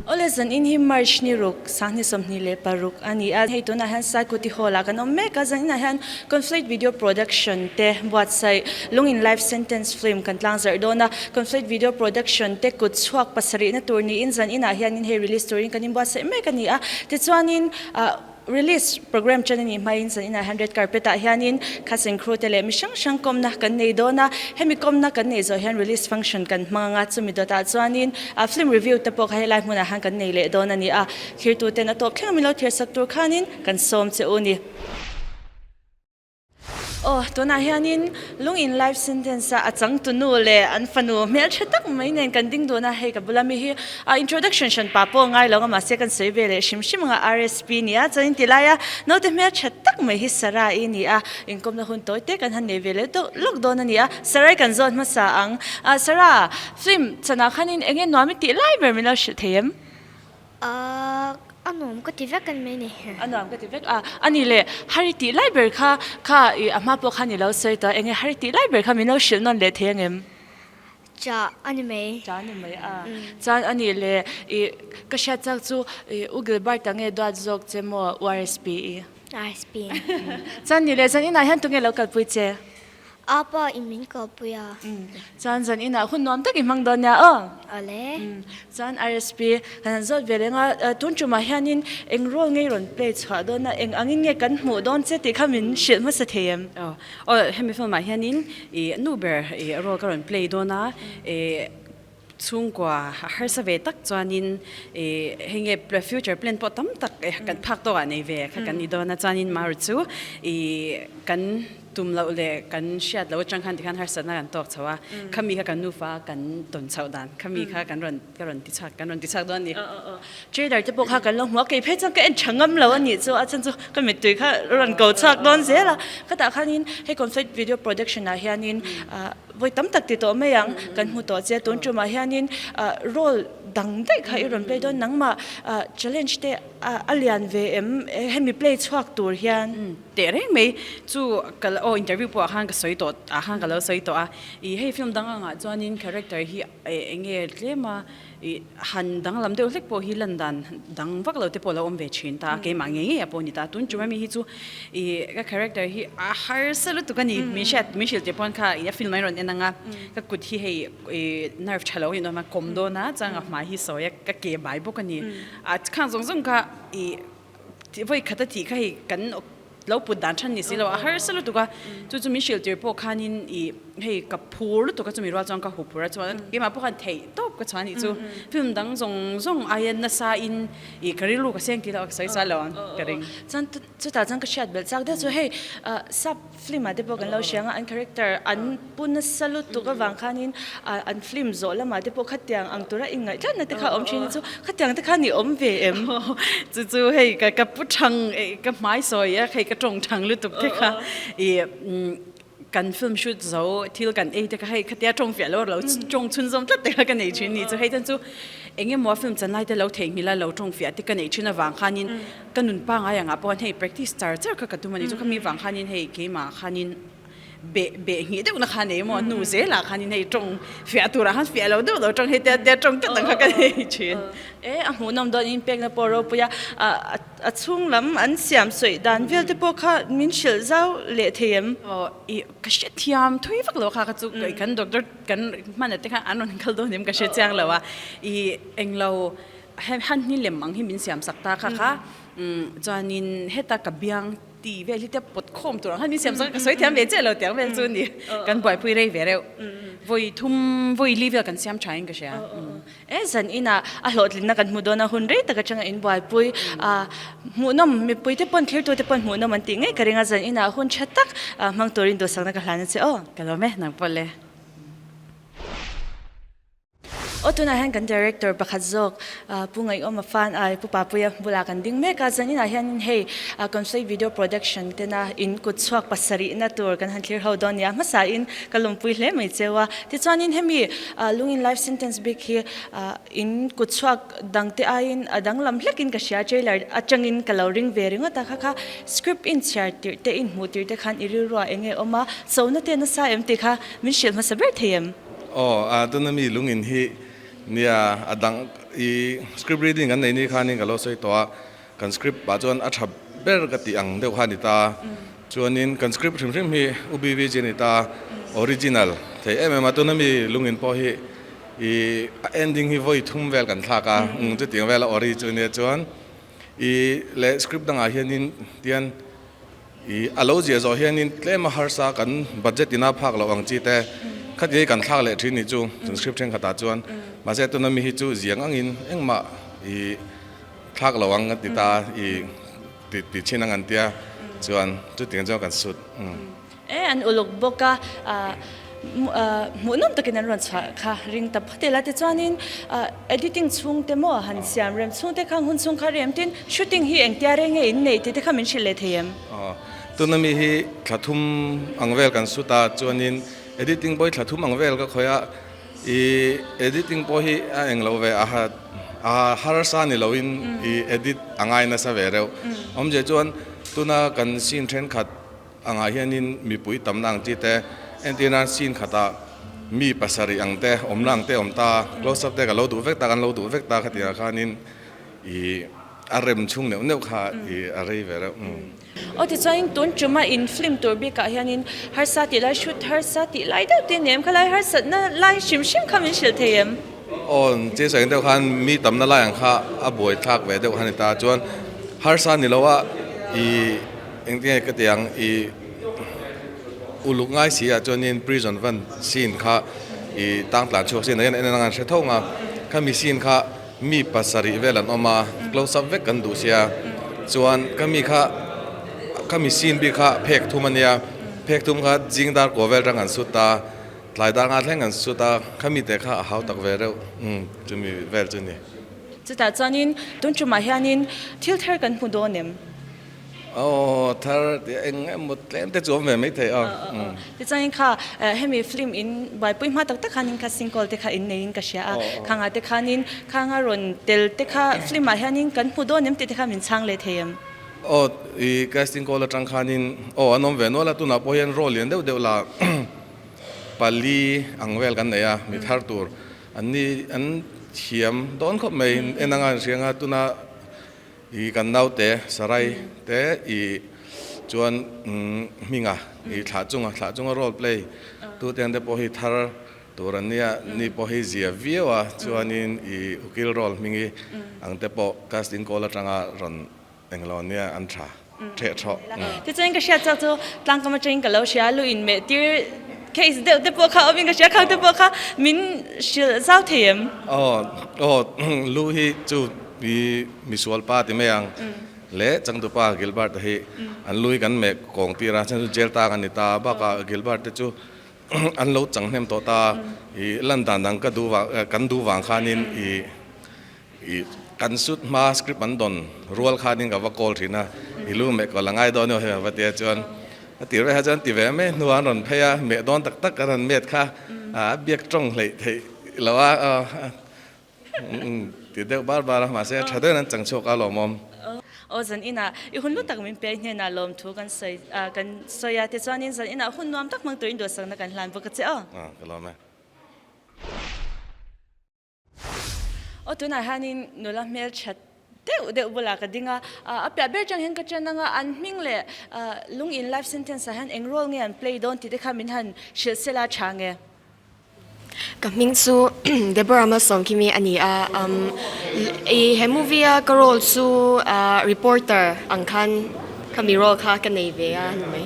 Awle zan in hi March ni ruk sanghni 26 a ni a, hei tunah hian Saikuti Hall ah kan awm mek a, zan inah hian Conflict Video Production te buatsaih Lungin Life Sentence film kan tlang zarh dawn a, Conflict Video Production te kut chhuak pasarihna tur niin zan inah hianin hei release turin kan inbuatsaih mek a ni a, tichuanin ah Release program ṭan a nih hmain zan inah hian red carpet ah hianin cousin crew te leh mi hrang hrang kawmna kan nei dawn a, hemi kawmna kan neih zawh hian release function kan hmang ang a, chumi dawtah chuanin film review te pawh kha helai hmunah hian kan nei leh dawn a ni a, thirtu ten a tawp thleng a min lo thir sak tur khanin kan sawm che u ni. Aw, tunah hianin Lungin Life Sentence a a changtunu leh an fanu hmeltha tak mai nen kan ding dun a, hei ka bula mi hi a introduction hran pa pawh ngai lo ang a, mahse kan sawi ve leh hrim hrim ang a, RSP nia chuan in ti lai a, naute hmeltha tak mai hi Sarah i ni a, inkawmna hun tawi te kan han nei ve leh deuh lawk dawn a ni a, Sarah i kan zawt hmasa ang, Sarah, film chanah khanin eng nge nuam i tih lai ber min lo hrilh thei em? A nuam ka ti vek an mai ni. A nuam ka ti vek a, a ni le, Hari tih lai ber kha kha i a hma pawh khan i lo sawi tawh a, enge Hari tih lai ber kha min lo hrilh nawn leh thei angem? Cha a ni mai. Cha a ni mai a, chuan a ni le, i ka hriat chak chu i U Gilbert-a nge duat zawk che maw URSP i? RSP. Chuan ni le, zan inah hian tunge lo kalpui che? Apa in min kalpui a. Chuan zan inah hun nuam tak i hmang dawn nia aw. Awle. Chuan RSP kan han zawt ve reng a, tun tumah hianin eng role nge i rawn play chhuah dawn a, eng angin nge kan hmuh dawn che tih kha min hrilh hmasa thei em? Aw, aw hemi film ah hianin i nu ber i role ka rawn play dawn a, i chhungkua a harsa ve tak chuanin i hei nge future plan pawh tam tak kan phak tawkah nei ve kha kan ni dawn a, chuanin Maru chu i kan Tum loh leh kan hriat loh atang khan tikhan harsatna kan tawk chho a, khami kha kan nufa kan tawn chhoh dan khami kha kan rawn ka rawn ti chhuak kan rawn ti chhuak dawn a ni. Trailer te pawh kha kan lo hmu a, kei phei chuan ka en tha ngam lo a nih chu a chhan chu ka mittui kha rawn ko chhuak dawn zel a, khatah khanin hei Conflict Video Production ah hianin vawi tam tak ti tawh mai ang kan hmu tawh che, tun tumah hianin role dang daih kha i rawn play dawn nangmah challenge te a lian ve em hemi play chhuak tur hian. Teh reng mai chu ka aw interview pawh ah khan ka sawi tawh ah khan ka lo sawi tawh a ih hei film dang angah chuanin character hi eng nge tlem a ih han danglam deuh hlek pawh hi lan dan dang vak lo te pawh a lo awm ve thin ta a keimah ngei ngei ah pawh a ni ta tun tum ami hi chu ih ka character hi a harsa lutuk a ni min hriat min hrilh tir pawn kha ih a film a rawn en ang a ka kut hi hei ih nerve tha lo a inawm a kawm dawn a chuan ka hmai hi sawi a ka ke bai bawk a ni a khang zawng zawng kha ih. Vawi khat a tih kha hei kan lo put dan than ni si lo a harsa lutuk a, chu chu min hrilh tir pawh khanin ih hei ka phur lutuk a chumi rual chuan ka hu phur a chuan keimah pawh khan theih tawp ka chhuah a nih chu film dang zawng zawng aia nasa in ih ka rilru ka seng tih loh a ka sawi chuan lo ang ka ring. Chuan chutah chuan ka hriat belh chak deuh chu hei sap film ah te pawh kan lo hria ang a an character an pu nasa lutuk avang khanin an film zawh lamah te pawh khatiang ang tura inngaih tlatna te kha a awm thin a chu khatiang te khan i awm ve em? Chu chu hei ka ka pu thang ka hmai sawi a hei ka tawng thang lutuk te kha i kan film shoot zo thil kan ei te kha hei khatia tawng fiah lo lo tawng chhunzawm tlat te kha ka nei thin ni chu hei chuan chu eng emaw film chan lai te lo theihnghilh a lo tawng fiah te ka neih thin avang khanin ka nun pangai angah pawh hei practice char char kha ka tum a ni chu khami vang khanin hei keimah khanin beh beh nghih deuh na kha nei maw hnu zelah khanin hei tawng fiah turah khan fiah lo deuh lo tawng hei tia tia tawng tlat ang kha ka nei thin. E a hmuhnawm dawn in pekna pawh ropui a, a chhung lam an siam sawi dan vel te pawh kha min hrilh zau leh thei em? Aw i ka hrethiam thui vak lo kha kha chu kan doctor kan hmana te khan an rawn kal dawn em ka hre chiang lo a, i englo han ni lem ang hi min siam sak ta kha kha chuanin heta ka biang ti vel hi te pawt khawm tur ang khan min siam sak a ka sawi thiam ve chiah lo tiang vel chu ni kan buaipui rei ve reuh vawi thum vawi li vel kan siam tha in ka hria. E zan inah a hlawhtlinna kan hmu dawn a hun rei tak atanga in buaipui a hmuhnawm mipui te pawn thirtu te pawn hmuhnawm an tih ngei ka ring a zan inah hun tha tak hmang turin duhsakna ka hlan a che aw. Ka lawm e nang pawh le. Aw tunah hian kan director pakhat zawk Pu Ngaihawma fan ai Pu Papuia bulah kan ding mek a, zan inah hianin hei Conflict Video Production tena in kut chhuak pasarihna tur kan han thlir ho dawn nia hmasain ka lawmpui hle mai cheu a. Tichuanin hemi Lungin Life Sentence bik hi in kut chhuak dangte aiin a danglam hlekin ka hria trailer atangin ka lo ring ve ringawt a, kha kha script in chhiar tirh te in hmuh tirh te khan i rilruah eng nge awm a, chona te nasa em tih kha min hrilh hmasa ber thei em? Aw, a tuna mi lungin hi Nia, a dang i script reading kan nei ni khanin ka lo sawi tawh a, kan script ah chuan a tha ber ka tih ang deuh kha a ni ta. Chuanin kan script hrim hrim hi UBVG a ni ta, original thei em em a, tuna mi lungin pawh hi i a ending hi vawi thum vel kan thlak a, chutiang vela ori chu nia chuan i leh script dangah hianin tian I a lo ziah zawh hianin tlem a harsa kan budget ina phak loh ang chi te khati hi kan thlak leh thin nih chu kan script thenkhatah chuan mahse tuna mi hi chu ziang angin engmah i thlak lo ang kan ti ta i ti ti chin ang an tia chuan chutiang chuan kan sut. E an uluk bawk a Hmuhnawm takin an rawn chhuah kha ring ta phawt ila tichuanin editing chhungte maw han siam rem chhungte kha hun chhung kha rem tin shooting hi engtia reng nge in neih tih te kha min hrilh leh thei em? Aw, tuna mi hi thla thum ang vel kan shoot a chuanin editing pawh hi thla thum ang vel ka khawih a, i editing pawh hi a eng lo ve a a harsa ni loin i edit a ngai nasa ve reuh. Awmzia chuan tuna kan scene thenkhat Angah hianin mipui tamna ang chi te, entirnan scene khatah mi pasarih ang te, awmna ang te awm ta, close up te ka lo duh vek ta, kan lo duh vek ta khatiangah khanin ih a rem chhung neuh neuh kha ih a rei ve reuh. Aw tichuanin tun tuma in film tur bikah hianin harsa tih lai shoot harsa tih lai deuh te nem khalai harsatna lai hrim hrim kha min hrilh thei em? Aw chesang deuh khan mi tamna lai ang kha a buaithlak ve deuh kha ni ta chuan harsa ni lo a ih Engtinge ka ti ang, i uluk ngai si ah chuanin prison van scene kha i tang tlan chhuak sin a hian en ang an hre tho ang a, khami scene kha mi pasarih vel an awm a, close up vek kan duh sia, chuan khami kha khami scene bik kha phek thum a nia, phek thum kha zing dar kua vel rang an sut a, tlai dar nga thleng an sut a, khami te kha a hau tak ve reuh, umm chumi vel chu ni. Chutah chuanin tun tumah hianin thil thar kan hmu dawn em? Aw thar tih eng emaw tlem te chu awm ve mai thei a. Tichuanin kha hemi film in buaipui hma tak tak khanin kha single te kha in neiin ka hria a, khangah te khanin khanga rawn tel te kha film ah hianin kan hmu dawn em tih te kha min chhang leh thei em? Aw i casting call atang khanin aw an awm ve nual a, tunah pawh hian role lian deuh deuh la pali ang vel kan nei a, mi thar tur an ni an thiam dawn khawp mai en anga an hria anga tuna I kan naute Sarai te i chuan hminga i thlah chunga thlah chunga role play tu te te pawh hi thar tur an nia ni pawh hi zia viau a chuanin i ukil role hmingi ang te pawh casting call atanga rawn englo ania an tha theh thawh. Tichuan ka hriat chak chu tlangkam atangin ka lo hria lu in meh tir case deuh te pawh kha awmin ka hria khang te pawh kha min hrilh zau thei em? Aw aw lu hi chu I misual pa ti mai ang le changtupa Gilbert a hi an lui kan meh kawng tir a, chuan chu jail tang a ni ta bakah Gilbert te chu an lo chang hnem tawh ta i lan dan dang ka duh vang kan duh vang khanin i i kan sut hma script an dawn rual khanin ka va call thin a, i lu meh kawl a ngai dawn emaw hei a va tia chuan a tir vek kha chuan ti ve mai hnuah an rawn phei a, meh dawn tak tak an rawn met kha a biak tawng hleih theih lo a. Ti deuh bar bar a, mahse tha deuhin an chang chhuak a lawmawm. Aw zan inah i hun lu tak min pe hnenah lawmthu kan sawi a kan sawi a, tichuanin zan inah hun nuam tak hmang turin duhsakna kan hlan bawk a che aw. Aw ka lawm e. Aw tunah hianin nula hmelthat deuh deuh bulah ka ding a, a piah ber chang hian ka ṭan anga an hming leh lung in life sentence ah hian eng role nge an play dawn tih te kha min han hrilh sela tha nge. Ka hming chu Deborah Malsawmkimi a ni a, i he movie a ka role chu reporter ang khan ka mi role kha ka nei ve a ni mai.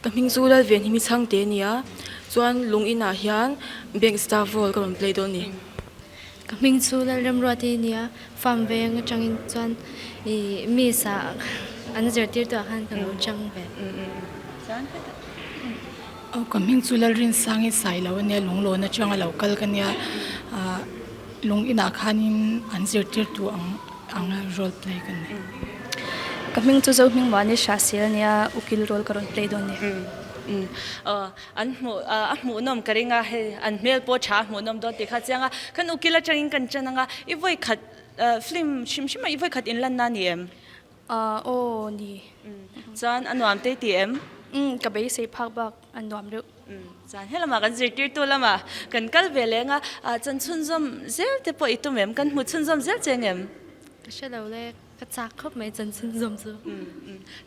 Ka hming chu Lalvenhimi Chhangte a ni a, chuan lung inah hian bank staff role ka rawn play dawn a ni. Ka hming chu Lalremruati a ni a, farm veng atangin chuan i miss ah an zirtirtu ah khan ka lo chang ve. Aw ka hming chu Lalrinsangin Sailo a nia, Lunglawn atanga lo kal ka nia, ah lung inah khanin an zirtirtu ang ang role play ka nei. Ka hming chu Zohmingmuani Hrahsel a nia, ukil role ka rawn play dawn a ni. Aw an hmuh a hmuhnawm ka ring a, hei an hmel pawh tha a hmuhnawm dawn tih kha a chiang a, kan ukil atangin kan ṭan ang a, i vawi khat film hrim hrim a i vawi khat inlanna a ni em? Aw ni. Chuan a nuam te i ti em? Umm ka beisei phak bak a nuam reuh. Chuan helamah kan zirtirtu lamah kan kal ve leng a, chan chhunzawm zel te pawh i tum em? Kan hmu chhunzawm zel che ang em? Ka hre lo le, ka chak khawp mai chan chhunzawm chu.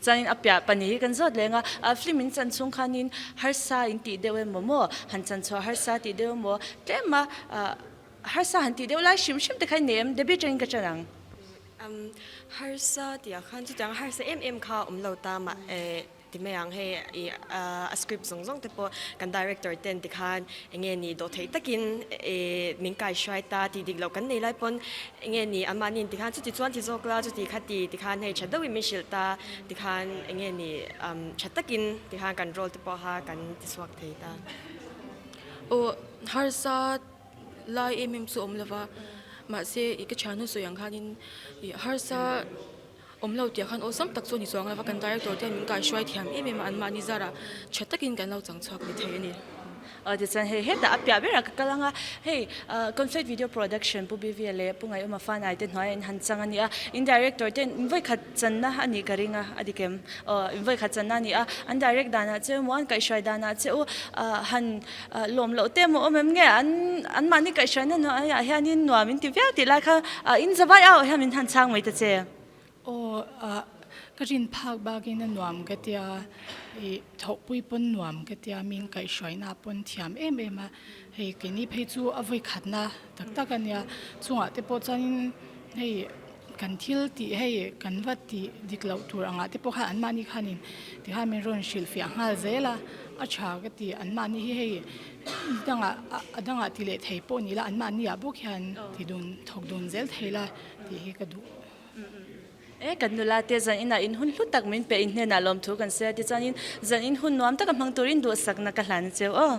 Chuanin a piah pahnih hi kan zawt leng a, film in chan chhung khanin harsa in tih deuh emaw maw, han chan chhuah harsa tih deuh emaw, tlema harsa han tih deuh lai hrim hrim te kha i nei em? Debbie atangin ka chan ang. Harsa tih ah khan chutiang harsa em em kha awm lo ta mah Ti mai ang hei i a script zawng zawng te pawh kan director ten tikhan enge ni dawh theih takin i min kai hruai ta tih dik loh kan nei lai pawn enge ni amahni tikhan chuti chuan ti zawk la chuti kha ti tikhan hei tha deuhin min hrilh ta tikhan enge ni tha takin tikhan kan role te pawh kha kan ti chhuak thei ta. Aw harsa lai em em chu awm lova mahse i ka thiannu sawi ang khanin i harsa Awm lo tih ah khan awlsam tak chu a ni chuang lova, kan director te hian min kaihruai thiam em em a, anmahni zarah tha takin kan lo chang chhuak ni thei a ni. Aw tichuan hei hetah a piah berah ka kal ang a, hei Conflict Video Production Pu Bivia leh Pu Ngaihawma Fanai te hnuaiah in han chang a ni a, in director ten in vawikhat channa a nih ka ring a, a dik em? Aw in vawikhat channa a ni a, an direct danah che emaw an kaihhruai danah che u han lawm loh te emaw awm em nge an anmahni kaihhruaina hnuaiah hianin nuam in ti viau tih lai kha in zavai au hian min han chhang mai ta che. Aw ka rin phak bakin a nuam ka tia ih thawhpui pawn nuam ka tia min kaihhruaina pawn thiam em em a hei keini phei chu a vawi khatna tak tak a nia chungah te pawh chuanin hei Kan thil tih hei kan va tih dik loh tur angah te pawh khan anmahni khanin tikhan min rawn hrilhfiah nghal zel a, a tha ka ti anmahni hi hei dangah a dangah ti leh thei pawh ni la anmahni ah bawk hian ti dun thawk dun zel thei la tih hi ka duh. E kan nula te zan inah in hun hlu tak min pe in hnenah lawmthu kan sawi a tichuanin zan in hun nuam taka hmang turin duhsakna ka hlan cheu aw.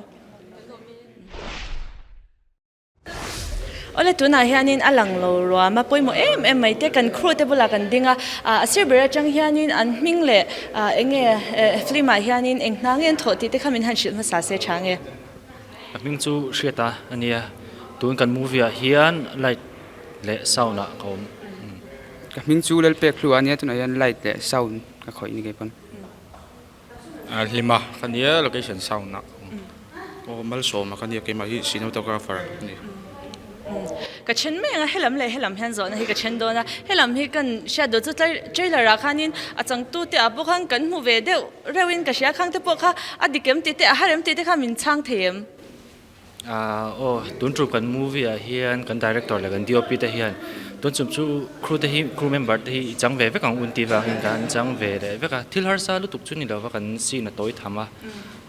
Awle tunah hianin a lang lo ruam a pawimawh em em mai te kan crew te bulah kan ding a ah a sir ber atang hianin an hming leh ah eng nge eh film ah hianin eng hna nge an thawh tih te kha min han hrilh hmasa se tha nge. A hming chu hriat a ania tun kan movie ah hian light leh sound ah ka awm. Ka hming chu Lalpek Hlua ania tunah hian light leh sound ka khawih ni kei pawn. Hlima ka nia location sound ah aw Malsawma ka nia keimah hi cinematographer ka ni. Ka then mai ang a helam leh helam hian zawhna hi ka then dawn a helam hi kan hriat duh chu trailer ah khanin a changtu te ah pawh khan kan hmu ve deuh reuh in ka hria khang te pawh kha a dik em tih te a har em tih te kha min chhang thei em. Aw tun tum kan movie ah hian kan director leh kan DOP te hian tun chum chu crew te hi crew member te hi i chang ve vek ang un tih vangin kan chang ve leh vek a thil harsa lutuk chu ni lova kan scene a tawi tham a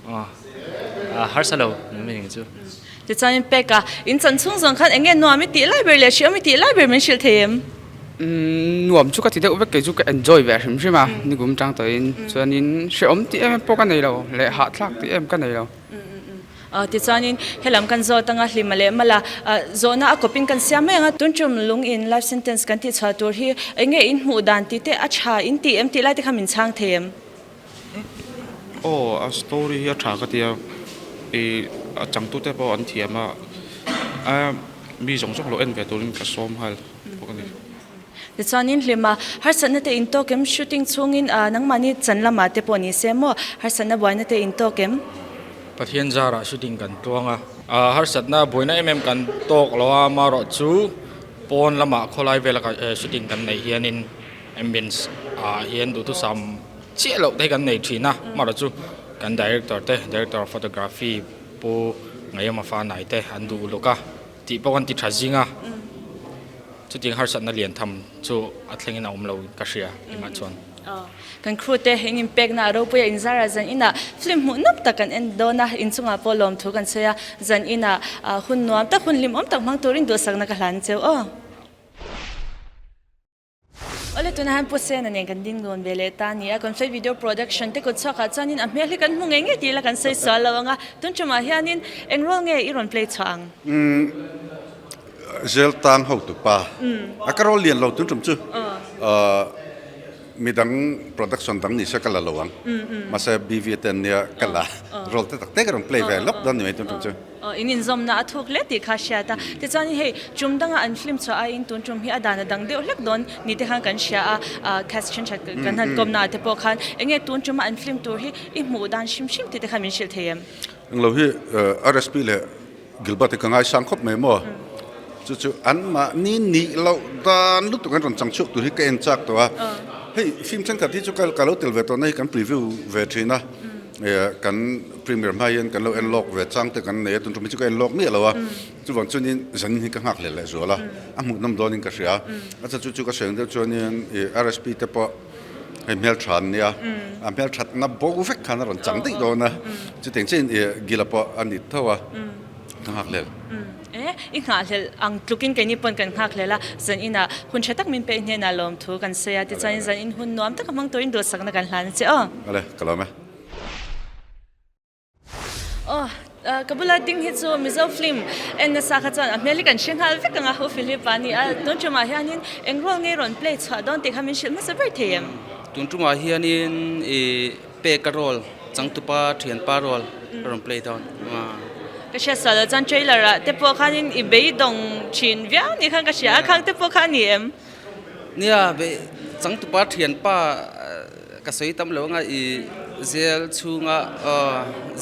aw harsa lo meaning chu. Tichuanin pek a in chan chhung zawng khan eng nge nuam i tih lai ber leh hriam i tih lai ber min hrilh thei em? Nuam chu ka ti deuh vek kei chu ka enjoy ve hrim hrim a nikum tang tawhin chuanin hrehawm tih em em pawh ka nei lo leh hahthlak tih em ka nei lo. Tichuanin helam kan zawt anga hlima leh mala zawhna a kawpin kan siam mai ang a. Tun tum lung in life sentence kan tih chhuah tur hi eng nge in hmuh dan tih te a tha in tih em tih lai te kha min chhang thei em? Aw a story hi a tha ka tia i a changtute pawh an thiam a mi zawng zawng lo en ve turin ka sawm nghal bawk a ni. Tichuanin hlima harsatna te in tawk em? Shooting chhungin nangmahni chan lamah te pawh ni se maw harsatna buaina te in tawk em? Pathian zarah shooting kan tuang a, harsatna buaina em em kan tawk lo a, amaherawh chu pawn lamah khawlai vela shooting kan neih hianin ambience ah hian duhthusam chiah loh te hi kan nei thin a, amaherawh chu kan director te, director of photography Pu Ngaihawma Fanai te an duh uluk a, tih pawh kan ti tha zing a. Chutiang harsatna lian tham chu a thlengin a awm lo ka hria engmah chuan. Kan crew te in inpekna a ropui a inzar a zan inah film hmuh nawm tak kan en dawn a, inchungah pawh lawmthu kan sawi a, zan inah hun nuam tak hun hlimawm tak hmang turin duhsakna ka hlan cheu aw. Awle tunah hian Pu Sena nen kan ding dawn ve leh ta a ni a, Conflict Video Production te kut chhuakah chuanin a hmel hi kan hmu ngei ngei tih ila kan sawi sual lo ang a, tun tumah hianin eng role nge i rawn play chhuah ang? Umm Zel tang hotu pa a ka role lian lo tun tum chu midang production dang ni se ka la lo ang mahse BV te an nia ka la role te tak te ka rawn play ve lawk dawn ni mai tun tum chu. Aw, in inzawmna a thuk hle tih kha a hriat a. Tichuan hei tum danga an film chhuah aiin tun tum hi a dan a dang deuh hlek dawn ni te khan kan hria a, ah cast thenkhat kan han kawmna ah te pawh khan eng nge tun tuma an film tur hi i hmuh dan hrim hrim tih te khan min hrilh thei em? Englo hi RSP leh Gilbert hi ka ngaisang khawp mai maw? Chu chu anmahni nih loh dan lutuk an rawn chang chhuak tur hi ka en chak tawh a. Hei film thenkhat hi chu ka lo tel ve tawh na hi kan preview ve thin a, kan premiere hma hian kan lo en lawk ve chang te kan nei a, tun tum hi chu ka en lawk miah lo a. Chuvang chuanin zanin hi ka nghak hlel leh zual a, a hmuhnawm dawnin ka hria. A chu chu ka sawi ang deuh chuanin RSP te pawh hei hmeltha an nia, a hmelthatna bo vek khan a rawn chang daih dawn a, chutiang chiahin Gila pawh a ni tho a, ka nghak hlel. E, i nghahhlelh ang tlukin keini pawn kan nghak hlel a, zan inah hun tha tak min pek hnenah lawmthu kan sawi a, tichuanin zan in hun nuam taka hmang turin duhsakna kan hlan a che aw. Awle, ka lawm e. Aw, ka bula ding hi chu Mizo film en nasa kha chuan a hmel hi kan hre nghal vek ang a, U Philip-a a ni a, tun tumah hianin eng role nge rawn play chhuah dawn tih kha min hrilh hmasa ber thei em? Tun tumah hianin i peka role, changtupa thianpa role ka rawn play dawn. Ka hriat sual loh chuan trailer ah te pawh khanin i beidawng thin viau ni khan ka hria a, khang te pawh kha a ni em? Nia, changtupa thianpa Ka sawi tam lo anga i zel chhunga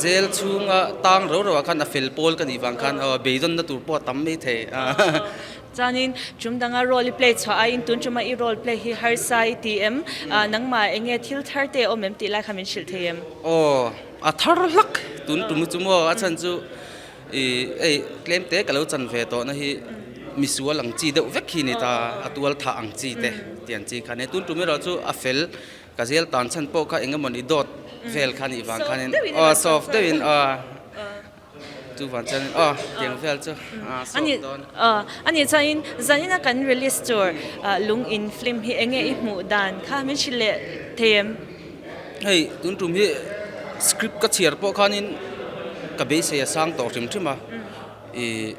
zel chhunga tang ro ro ah khan a fel pawl ka nih vang khan beidawnna tur pawh a tam mai thei. Chuanin tum danga role i play chhuah aiin tun tuma i role play hi harsa i ti em? Nangmah eng nge thil thar te a awm em tih lai kha min hrilh thei em? Aw a thar hlak tun tum chu maw a chhan chu i hei tlem te ka lo chan ve tawh na hi misual ang chi deuh vek hi ni ta a tual thah ang chi te tih ang chi kha nia tun tum erawh chu a fel ka zel tan chhan pawh kha eng emawni dawt vel kha nih vang khanin aw soft deuhin aw chu vang chuanin aw tiang vel chu a soft dawn. Ani chuanin zanina kan release tur lung in film hi enge i hmuh dan kha min hrilh leh thei em? Hei tun tum hi script ka chhiar pawh khanin ka beisei a sang tawh hrim hrim a ih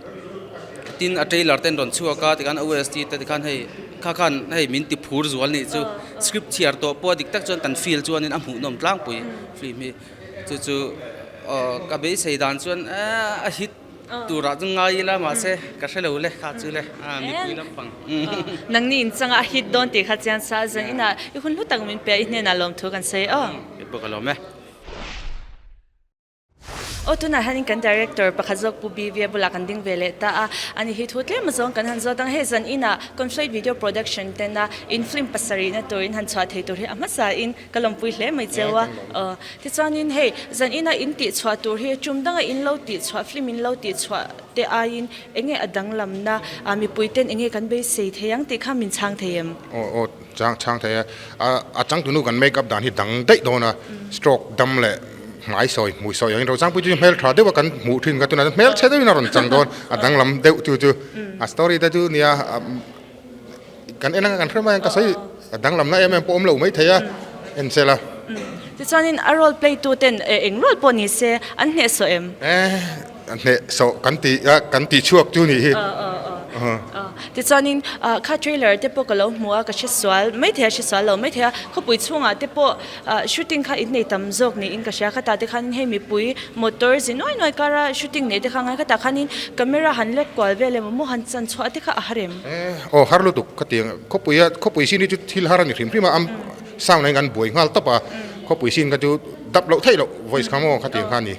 tin a trailer te an rawn chhuak a tikhan a OST te tikhan hei kha khan hei min ti phur zual nih chu script chhiar tawh pawh dik tak chuan kan feel chuanin a hmuhnawm tlangpui film hi chu chu aw ka beisei dan chuan a hit Turah chu ngai ila mahse ka hre lo le kha chu le mipui lampang. Nangni in changa a hit dawn tih kha chian sa zan inah i hun hlu tak min pe a i hnenah lawmthu kan sawi aw. Kei pawh ka lawm e. Aw tunah hianin kan director pakhat zawk Pu BV a bulah kan ding ve leh ta a, ani hi thu tlem azawng kan han zawt ang hei zan inah Conflate Video Production tena in film pasarihna tur in han chhuah thei tur hi a hmasa in Ka lawmpui hle mai cheu a, aw. Tichuanin hei, zan ina in tihchhuah tur hi tum danga in lo tihchhuah, film in lo tihchhuah te aiin eng nge a danglamna, mipui ten eng nge kan beisei thei ang tih kha min chhang thei em? Aw, aw, chang, chhang thei a. A changtunu kan make up dan hi dang daih dawn a, stroke dam leh hmai sawi, hmui sawi angin Rosangpui chu hmel tha deuh a kan hmuh thin kha tunah chuan hmel chhe deuhin a rawn chang dawn, a danglam deuh chu chu. A story te chu nia. Kan en anga kan hre mai ang ka sawi a danglamna em em pawh awm lo mai thei a en se la. Tichuanin a role play tu ten eng role pawh ni se an hnehsawh em? Eh hnehsawh kan ti a kan tih chhuak chu nih hi. Tichuanin kha trailer te pawh ka lo hmu a ka hre sual mai thei a hre sual lo mai thei a khawpui chhungah te pawh Shooting kha in nei tam zawk niin ka hria, khatah te khanin hei mipui motor zi nuai nuai kara shooting nei te kha ngai khatah khanin camera han lek kual vel emaw maw han chan chhuah te kha a har em? Aw har lutuk ka ti ang, khawpui a khawpui sin hi chu thil har a ni hrim hrim a, am sound ah hian kan buai nghal tawp a, khawpui sin kha chu dap loh theih loh voice kha maw khatiang kha a ni.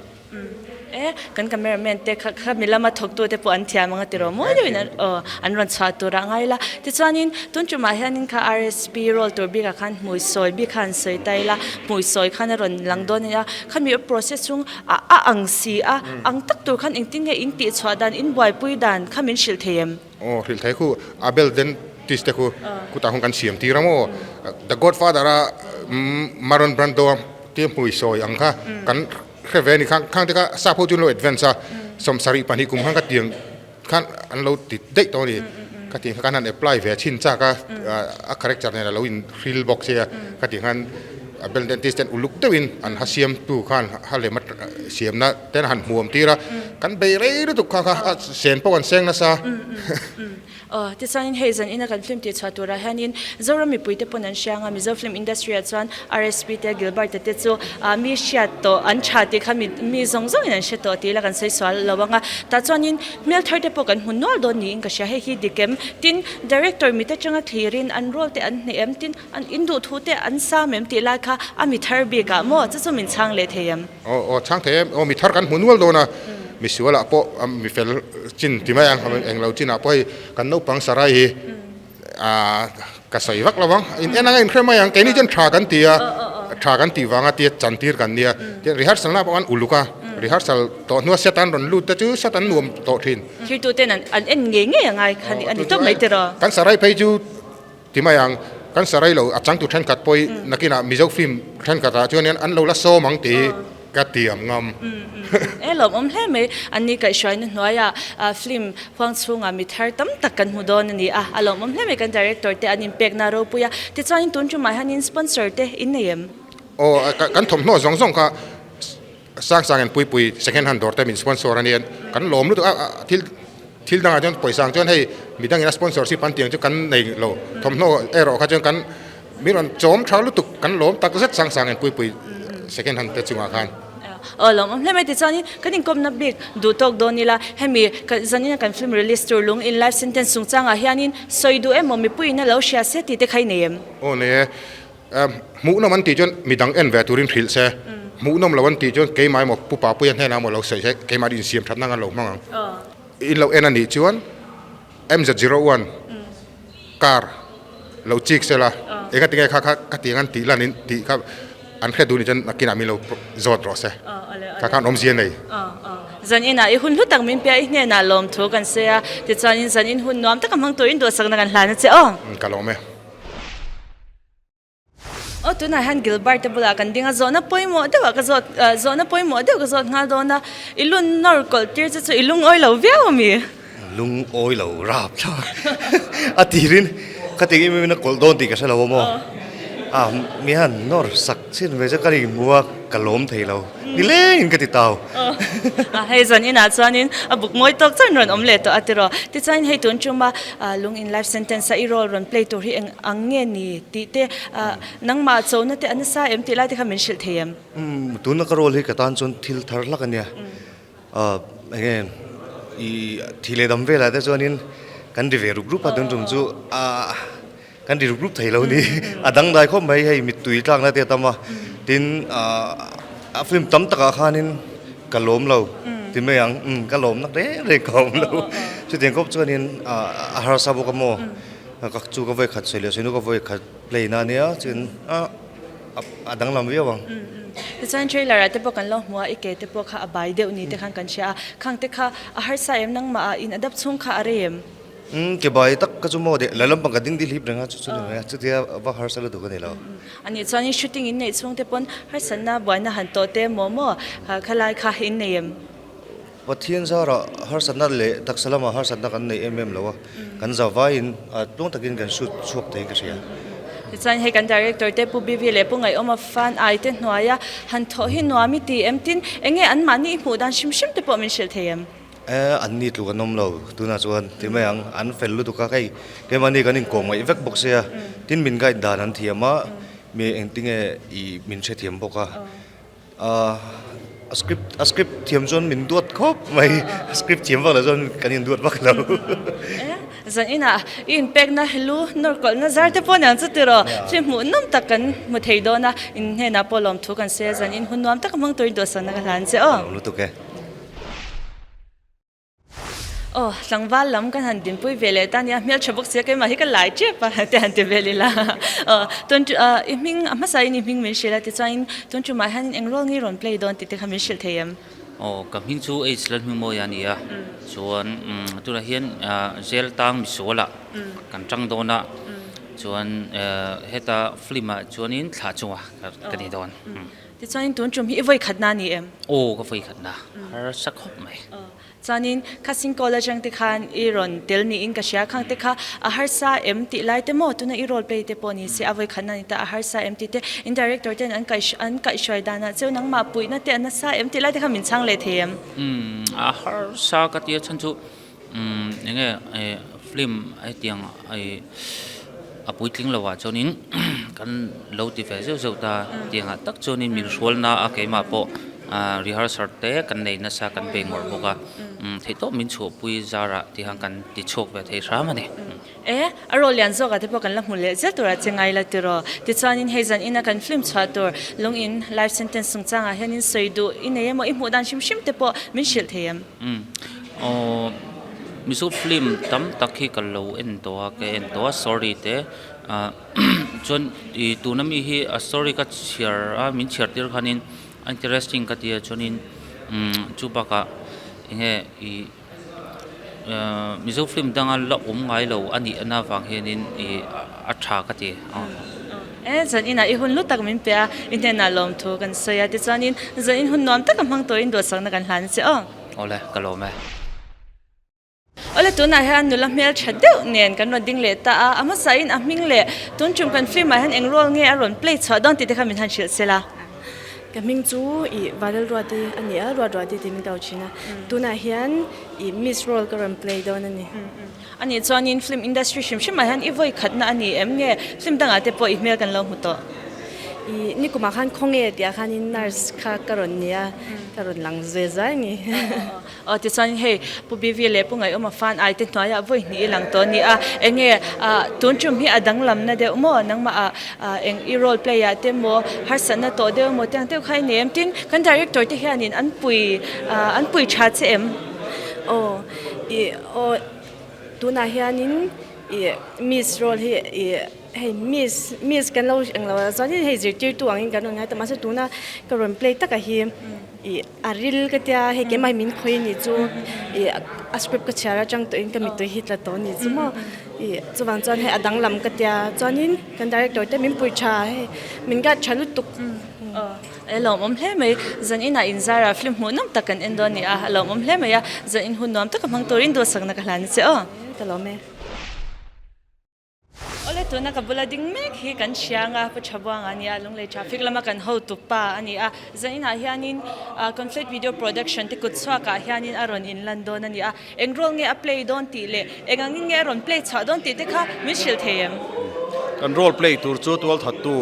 E, kan cameraman te kha kha mi lama thawktu te pawh an thiam ang a tiraw mawi deuhin an aw an rawn chhuah turah ngai ila. Tichuanin tun tumah hianin kha RSP role tur bikah khan hmui sawi bik kha an sawi ta ila, hmui sawi khan a rawn lang dawn a nia. Khami process chung a a ang si a, ang tak tur khan engtin nge in tihchhuah dan, in buaipui dan kha min hrilh thei em? Aw hrilh thei khu Abel dentist te khu kutah khan kan siam tir a maw The Godfather a Marlon Brando a tia hmui sawi ang kha kan hre ve a ni khang khang te kha sap ho chu an lo advance a 72 kum khan ka tiang khan an lo ti daih tawh a ni ka tih kha kan han apply ve chhin chak a a character nen a lo in hril bawk sia ka tih khan Abel dentist ten uluk deuhin an ha siam tu khan ha lem a siamna ten a han hmuam tir a kan bei rei lutuk kha kha a sen pawh an seng nasa. Aw, tichuanin hei zan ina kan film tihchhuah turah hianin Zoram mipuite pawn an hria anga Mizo film industry ah chuan RSP te Gilbert te chu mi hriat tawh an tha tih kha mi mi zawng zawngin an hre tawh tih ila kan sawi sual lo anga tah chuanin hmel thar te pawh kan hmu nual dawn niin ka hria hei hi dik em tin director mit atanga thlirin an role te an hneh em tin an in duh thu te an sam em tih lai kha. kha a mi thar bik ah maw chu chu min chhang leh thei em? Aw aw chhang thei em? Aw mi thar kan hmu nual dawn a, misual ah pawh mi fel chin ti mai ang englo chin ah pawh hei kan naupang sarai hi ah ka sawi vak lo ang, in en anga in hre mai ang keini chuan tha kan ti a, tha kan tih vanga tia chantir kan nia, tian rehearsal na pawh an uluk a, rehearsal tawh hnua set an rawn lut te chu set an nuam tawh thin. Thirtu ten an en ngei ngei angai kha a ni tawp mai tiraw? Kan sarai phei chu Ti mai ang, kan sa rei lo, a changtu thenkhat pawh nakinah Mizo film thenkhatah chuanin an lo la sawm ang tih ka tiam ngam. E lawmawm hle mai, an ni kaihhruaina hnuaiah film huang chhungah mi thar tam tak kan hmu dawn a ni a, a lawmawm hle mai kan director te an inpekna ropui a, tichuanin tun tumah hianin sponsor te in nei em? Aw, kan thawmhnaw zawng zawng kha Sang sang in Puipui second hand dawr te min sponsor a nia, kan lawm lutuk a, thil thil dangah chuan pawisa ang chuan hei midangin a sponsorship an tih ang chu kan nei lo, thawmhnaw erawh kha chuan kan min rawn chawm tha lutuk, kan lawm tak zet Sang sang in Puipui second hand te chungah khan. Aw lawmawm hle mai tichuanin kan inkawmna bik duh tawk dawn ila hemi zanina kan film release tur lung in life sentence chungchangah hianin sawi duh emaw mipuiin a lo hria se tih te kha i nei em? Aw nei e, Hmuhnawm an tih chuan midang en ve turin hrilh se, hmuhnawm lo an tih chuan keimah emaw Pu Papuia hnenah emaw lo sawi se, keimah insiam thatna ang an lo hmang ang. In lo en a nih chuan MZ01 car lo chik se la, enga tinge kha kha ka tiang an tih lan in tih kha an hre duh nih chuan nakinah min lo zawt rawh se, kha khan awmzia nei. Zan inah i hun hlu tak min pia i hnenah lawmthu kan sawi a, tichuanin zan in hun nuam taka hmang turin duhsakna kan hlan a che aw. Ka lawm e. Aw tunah hian Gilbert te bulah kan ding a, zawhna pawimawh deuhah ka zawt zawhna pawimawh deuh ka zawt nghal dawn a, i lun nawr kawlh tir che chu i lungawi lo viau a mi? Lungawi lo rap thlak a tirin ka ti em em in a kawlh dawn tih ka hre lo a maw? A mi hian nawr sak chin ve chu ka inhmu a ka lawm thei lo. Ni lengin ka ti tau. A hei zan inah chuanin a buk mawi tawk chuan rawn awm leh tawh a tiraw. Tichuan hei tun tuma lung in life sentence a i role rawn play tur hi eng ang nge ni tih te nangmah chona te a nasa em tih lai te kha min hrilh thei em? Umm tuna ka role hi ka tan chuan thil thar hlak a nia. Enge i thi leh dam velah te chuanin kan ri ve rup rup a tun tum chu a Kan ri rup rup thei lo ni. A dangdai khawp mai hei mittui tlakna te a tam a. Tin a film tam takah khanin ka lawm lo ti mai ang. Umm ka lawm nak reng reng ka awm lo. Chutiang khawp chuanin a harsa bawk a maw. Ka chu ka vawi khat sawi leh sawi nu ka vawi khat play na ania chuan a danglam viau ang. Tichuan trailer ah te pawh kan lo hmu a, i ke te pawh kha a bai deuh ni te khan kan hria a. Khang te kha a harsa em nangmah ah in adapt chhung kha a rei em? Umm ke bai tak ka chu maw deh la lampang ka ding dil hip reng a chu chu ni mai a chutia va harsa lutuk a ni lo. A nih chuan in shooting in neih chhung te pawn harsatna buaina han tawh te maw maw khalai kha in nei em? Pathian zarah harsatna leh taksa lamah harsatna kan nei em em lo a, kan za vaiin tluang takin kan shoot chhuak thei ka hria. Tichuan hei kan director te Pu Bivi leh Pu Ngaihawma fan ai te hnuaia han thawh hi nuam i ti em tin enge anmahni i hmuh dan hrim hrim te pawh min hrilh thei em? E, an ni tluk an awm lo tunah chuan ti mai ang, an fel lutuk a, hei keimahni kan inkawm ngaih vek bawk sia, tin min guide dan an thiam a, mi engtinge i min hrethiam bawk a, a script a script thiam chuan min duat khawp mai, script thiam vak lo chuan kan induat vak lo. E, zan inah i inpekna lu nawrkawlhna zar te pawh niang chu tiraw, thil hmuh nawm tak kan hmu thei dawn a, in hnenah pawh lawmthu kan sawi a, zan in hun nuam tak a hmang turin duhsakna ka hlan che aw. Lawm lutuk e. Aw, tlangval lam kan han dinpui ve leh ta nia, hmeltha bawk sia keimah hi ka lai tep a te han ti vel ila. Aw, tun chu i hming a hmasa in i hming min hrilh a tichuan tun tumah hian eng role nge rawn play dawn tih te kha min hrilh thei em? Aw, ka hming chu H Lalhmingmawia a ni a, chuan tunah hian Zel tang misualah kan tang dawn a, chuan heta film ah chuanin thlah chungah ka ni dawn. Tichuanin tun tum hi i vawi khatna a ni em? Aw, ka vawi khatna. Harsa khawp mai. Chuanin Khasing College ang te khan i rawn tel niin ka hria. Khang te kha a harsa em tih lai te maw? Tuna i role play te pawh ni se a vawi khatna ni ta a harsa em tih te in director ten an kaih an kaihhruai danah cheu nangmah puihna te a nasa em tih lai te kha min chhang leh thei em? Umm a harsa ka tia chhan chu umm enge film hetiang ih a puitling lo ah chuanin kan lo ti ve zeuh zeuh ta tiangah tak chuanin min hrualna a keimah pawh Rehearsal te kan nei nasa kan bei ngawrh bawk a, theihtawp min chhuahpui zarah tih khan kan ti chhuak ve thei hram a ni. E, a role lian zawkah te pawh kan la hmu leh zel turah che ngai la tiraw? Tichuanin hei zan ina kan film chhuah tur lung in life sentence chungchangah hianin sawi duh i nei emaw i hmuh dan hrim hrim te pawh min hrilh thei em? Umm aw Mizo film tam tak hi ka lo en tawh a, ka en tawh a story te ah chuan ih tuna mi hi a story ka chhiar a min chhiar tir khanin a interesting ka ti a chuanin umm chu bakah eng nge ih ahh Mizo film danga la awm ngai lo a nih na avang hianin ih a tha ka ti aw. E zan inah i hun lu tak min pe a, i hnenah lawmthu kan sawi a tichuanin zan in hun nuam taka hmang turin duhsakna kan hlan che aw. Awle ka lawm e. Awle tunah hian nula hmel tha deuh nen kan rawn ding leh ta a, a hmasain a hming leh tun tum kan film ah hian eng role nge a rawn play chhuah dawn tih te kha min han hrilh sela. Ka hming chu i Vanel Ruati a ni a, Ruat Ruati tih min ko thin a, tunah hian i Miss role ka rawn play dawn a ni. A nih chuanin film industry hrim hrimah hian i vawi khatna a ni em nge film dangah te pawh i hmel kan lo hmu tawh? I nikumah khan khawnge tih ah khanin nurse kha ka rawn ni a, ka rawn lang ve zai a ni. Aw tichuanin hei Pu BV leh Pu Ngaihawma fan ai te hnuaiah vawi hnih i lang tawh a ni a, enge tun tum hi a danglamna deuh maw nangmah ah eng i role play ah te maw harsatna tawh deuh emaw tiang deuh kha i nei em? Tin kan director te hianin an pui an pui tha che em? Aw i Aw tunah hianin ih miss role hi ih hei miss miss kan lo englo a chuanin hei zirtirtu angin kan rawn ngai ta mahse tuna ka rawn play takah hi ih a ril ka tia hei keimah hi min khawi a nih chu ih a script ka chhiar atang tawhin ka mittui hi tla tawh a nih chu maw ih chuvang chuan hei a danglam ka tia chuanin kan director te min pui tha hei min guide tha lutuk. A lawmawm hle mai, zan inah inzara film hmuh nawm tak kan en dawn a ni a, a lawmawm hle mai a, zan in hun nuam taka hmang turin duhsakna ka hlan a che aw. Ka lawm e. Awle tuna ka bula ding mek hi kan hriang a, Pu Thabuanga a ni a, Lunglei traffic lama kan hotu pa a ni a, zan inah hianin Conflict Video Production te kut chhuakah hianin a rawn inlan dawn a ni a, eng role nge a play dawn tih leh eng angin nge a rawn play chhuah dawn tih te kha min hrilh thei em? Kan role play tur chu tualthattu.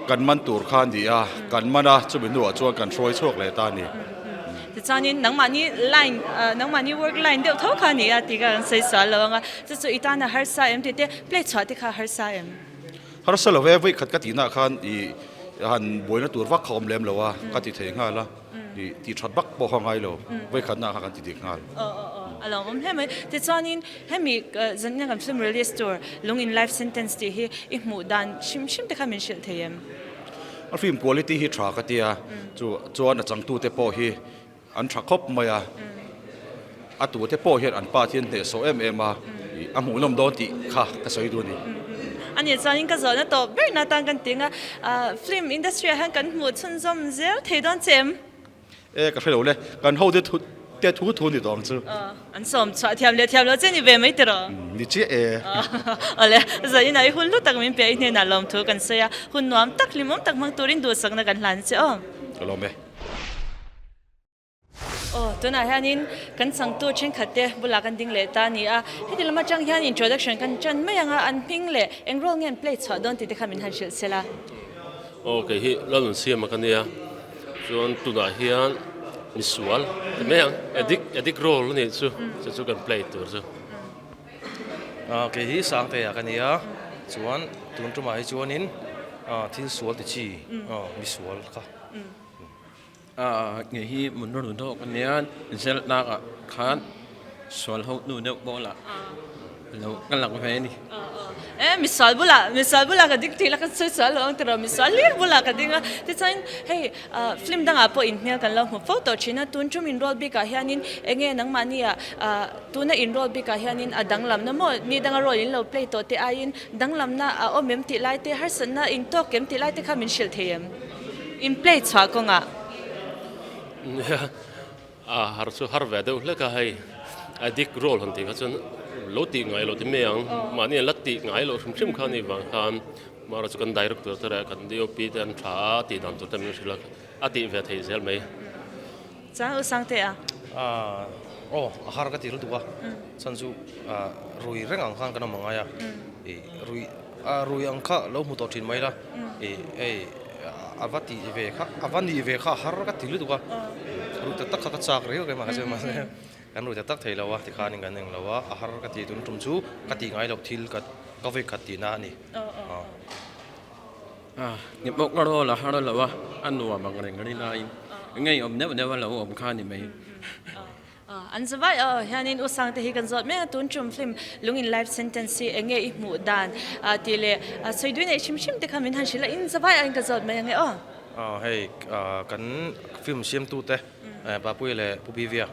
Kan man tur kha a ni a, kan man a, chumi hnuah chuan kan hruai chhuak leh ta a ni. Tichuanin nangmahni line, nangmahni work line deuh tho kha a ni a tih kha kan sawi sual lo ang a, chu chu i tan a harsa em tih te, play chhuah te kha a harsa em? Harsa lo e, vawi khat ka tihnaah khan i han buaina tur vak kha awm lem lo a, ka ti thei nghal a. Tih tih that vak pawh kha ngai lo, vawi khatna kha kan ti dik nghal. Aw aw aw, a lo awm hle mai. Tichuanin hemi zanina kan film release tur Lung in Life Sentence tih hi i hmuh dan hrim hrim te kha min hrilh thei em? A film quality hi tha ka tia, chu chuan a changtute pawh hi an tha khawp mai a, a tute pawh hian an pa thian hnehsawh em em a, a hmuhnawm dawn tih kha ka sawi duh a ni. A nih chuanin ka zawhna tawp berna atan kan ti ang a, film industry ah hian kan hmuh chhunzawm zel thei dawn che em? E ka hre lo le, kan ho te thu te thu thu ni tawh ang chu. An sawm chhuah thiam leh thiam lo che ni ve mai tiraw? Ni chiah e. Awle, zanin ah i hun hlu tak min pe a, i hnenah lawmthu kan sawi a, hun nuam tak hlimawm tak hmang turin duhsakna kan hlan che aw. Ka lawm e. Aw, tunah hianin kan changtu thenkhat te bulah kan ding leh ta a ni a, heti lam atang hian introduction kan tan mai ang a, an hming leh eng role nge an play chhuah dawn tih te kha min han hrilh sela. Aw, kei hi Lalnunsiama ka nia, chuan tunah hian misual ti mai ang, addict addict role a nih chu, chu chu kan play tur chu. Kei hi Sangtea ka nia, chuan tun tumah hi chuanin thil sual ti chi misual kha. Kei hi Munro Dawk a nia, Zeltnak ah khan sual ho hnu deuh pawh lah lo ka lang ve a ni. E misual bulah, misual bulah ka ding tih la ka sawi sual lo ang tiraw, misual hlir bulah ka ding a. Tichuan hei film dangah pawh inhmel kan lo hmu fo tawh thin a, tun tum inrawl bikah hianin enge nangmahnia tuna inrawl bikah hianin a danglamna maw ni danga role in lo play tawh te aiin danglamna a awm em tih lai te, harsatna intawk em tih lai te kha min hrilh thei em? In play chhuah kawngah. Nia, a har chu har ve deuh hlek a hei, a dik role han tih kha chuan lo tih ngai loh ti mai ang, mahni an la tih ngai loh hrim hrim kha a nih vang khan mahra chu kan director te leh kan DOP te an tha a, tih dan tur te min hrilh a, a tih ve theih zel mai. Chuan u Sangte a? Aw, a har ka ti lutuk a, chhan chu rui reng ang khan kan awm angai a, rui a rui ang kha lo hmu tawh thin mai la, ih hei. a va tih ve kha a va nih ve kha a har ka ti lutuk a ruh tak tak kha ka chak riau reng mahse mahse kan ruh tak tak thei lo a tikhanin kan eng lo a a har ka ti tun tum chu ka tih ngai loh thil ka ka vawi khat tihna a ni. Ni pawh ka rawl a har lo a, a nuam ang reng rilaiin ngeiawm deuh deuh a lo awm kha a ni mai. An zavai aw hianin U Sangte hi kan zawt mek a, tun tum film Lungin Life Sentence hi enge i hmuh dan tih leh sawi dui neih hrim hrim te kha min han hrilh a, in zavai aiin ka zawt mai ange aw. Hei kan film siamtute Papuia leh Pu Bivia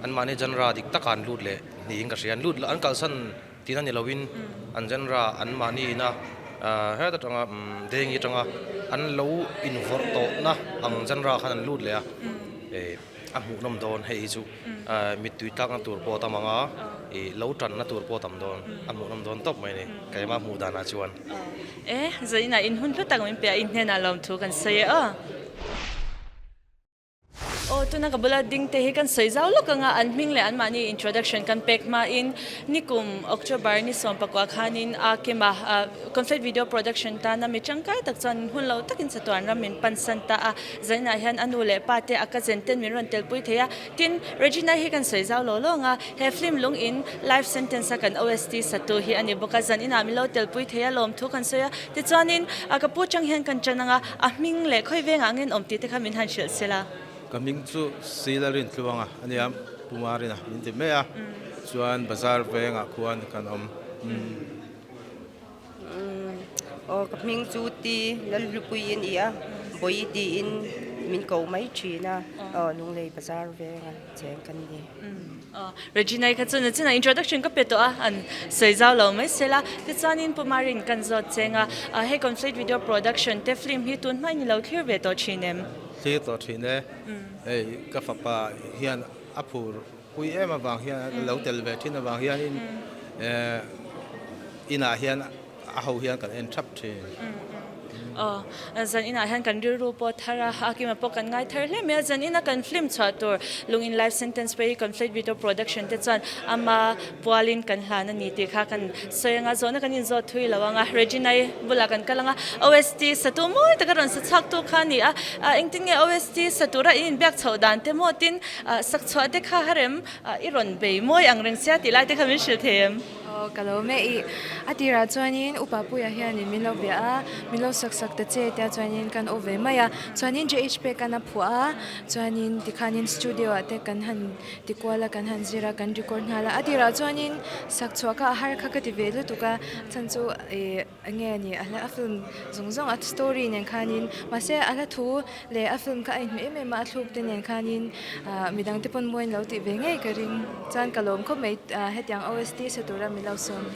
anmahni genre dik taka an lut leh niin ka hria, an lut an kalsan Tina ni loin an genre anmahni ina heta tanga Dengi tanga an lo invawrh tawhna ang genre khan an lut leh a, a hmuhnawm dawn hei hi chu mittui tlakna tur pawh a tam ang a, lo tanna tur pawh a tam dawn, a hmuhnawm dawn tawp mai a ni keimah hmuh danah chuan. E, zainah in hun hlu tak min pe a, in hnenah lawmthu kan sawi e aw. Aw, tuna ka bula ding te hi kan sawi zau lawk anga an hming leh anmahni introduction kan pek hmain nikum October ni sawmpakua khanin a kima Conflict Video Production tana mi tangkai tak chuan hun lo takin chatuan ram min pansan ta a, zaninah hian a nu leh pa te a cousin ten min rawn telpui thei a, tin Regina hi kan sawi zau lo lo anga he film lung in life sentence a kan OST satu hi a ni bawk a, zaninah min lo telpui thei a lawmthu kan sawi a, tichuanin ka pu chang hian kan tan anga A hming leh khawi vengah ngen awm tih te kha min han hrilh se la. Ka hming chu Sila Rintluanga a nia, Pu Marina min ti mai a, chuan bazar vengah khuan kan awm. Aw ka hming chu Ti Lalhlupuii a ni a, Bawi tiin min ko mai thin a, aw Lunglei bazar venga cheng kan ni. Regina-i kha chuan a introduction ka pe tawh a, an sawi zau lo mai sela. Tichuanin Pu Marin kan zawt cheng a, hei Conflict Video Production te film hi tun hmain i lo thlir ve tawh thin em? Thlir tawh thin e. Hei ka fapa hian a phur pui em avang hian a lo tel ve thin avang hianin inah hian a ho hian kan en thap thin. Aw, zan inah hian kan rilru pawh thar a, a kima pawh kan ngai thar hle mai a, zan ina kan film chhuah tur Lungin Life Sentence pawh hi Conflict Video Production te chuan ama pualin kan hlan a ni tih kha kan sawi anga, zawhna kan inzawt thui lo anga, Regina-i bulah kan kal anga, OST satu mawi taka rawn sa chhuak tu kha a ni a, engtin nge OST sa tura in inbiak chhoh dan te maw tin sak chhuah te kha harem i rawn bei mawi ang reng sia tih lai te kha min hrilh thei em? Aw ka lo meh i a tirah chuanin upa puia hianin min lo bia a, min lo sak sak ta che tia chuanin kan aw ve mai a, chuanin JH pek an a phuah a, chuanin tikhanin studio ah te kan han ti kual a, kan han zir a, kan record nghal a, a tirah chuanin sak chhuah kha a har kha ka ti ve lutuk a, chhan chu ih eng nge ni a hla a film zawng zawng a story nen khanin mahse a hla thu leh a film kha a inhmeh em em a, a thluk te nen khanin ah midang te pawn mawiin lo tih ve ngei ka ring chuan ka lawm khawp mai ah hetiang OST sa tura min lo sawm.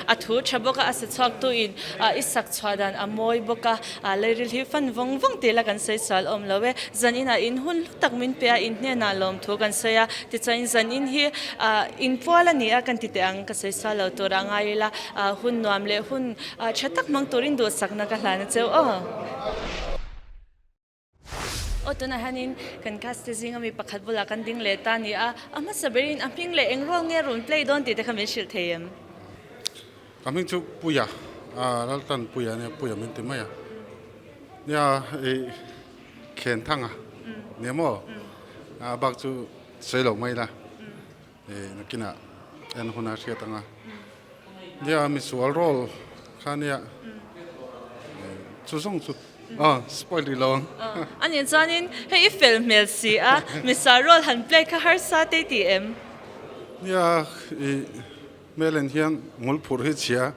A thu tha bawk a, a sa chhuak tu in ah i sak chhuah dan a mawi bawk a, ah leiril hi fan vawng vawng tih la kan sawi sual awm lo e. Zan inah in hun hlu tak min pe a, in hnenah lawm thu kan sawi a, tichuan zan in hi ah inpual a ni a kan ti teh ang ka sawi sual lo tur a ngai ila. Hun nuam leh hun tha tak hmang turin duhsakna ka hlan a cheu aw. Aw tunah hianin kan cast te zinga mi pakhat bulah kan ding leh ta a ni a, a hmasa berin a hming leh eng role nge rawn play dawn tih te kha min hrilh thei em? Ka hming chu Puia, Laltan Puia ania, Puia min ti mai a. Nia i Khen Thanga nia maw? A bak chu sawi lo mai la. Nakinah en huna hriat anga nia misual role kha nia chu zawng chu aw spoil rih lo ang. A nih chuanin hei i fel hmel si a, misual role han play kha harsa te i ti em? Nia i hmel en hian ngul phurh hi chhia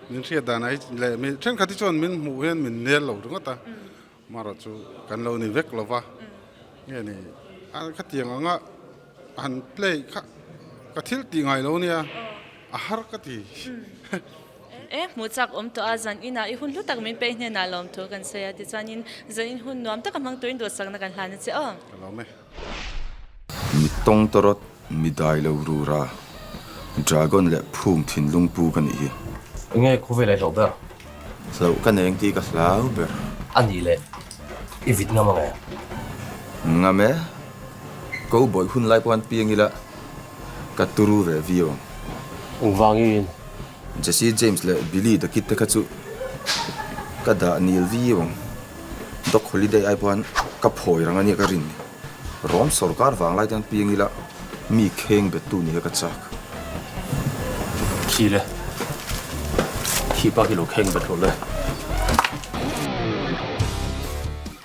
min hriat dan ah hi leh mi thenkhat hi chuan min hmuh hian min nel lo ringawt a. Marawh chu kan lo ni vek lo va, nge ni a khatiang anga han play kha ka thil tih ngai lo nia, a har ka ti. E, hmuh chak awm tawh a, zan inah i hun hlu tak min peih hnenah lawmthu kan sawi a, tichuanin zan in hun nuam taka hmang turin duhsakna kan hlan a che aw. Ka lawm e. Mi tawng tawrawt, mi dai lo rura, dragon leh phung thinlung pu ka nih hi. Enge khawvel a i hlauh ber? Hlauh ka nei ang tih ka hlau ber. A nih leh, i vit ngam ang em? Ngam e. Ko bawih hun lai pawh an piang ila ka turu ve viau ang. Engvangin? Jesse James leh Billy the Kid te kha chu Ka dah nil viau ang. Doc Holiday ai pawhan ka phawi rang ania ka rin ni. Rom sorkar vang lai tan piang ila mi kheng bet tu nia ka chak. Khi le. Khi pa khi lo kheng bet rawh le.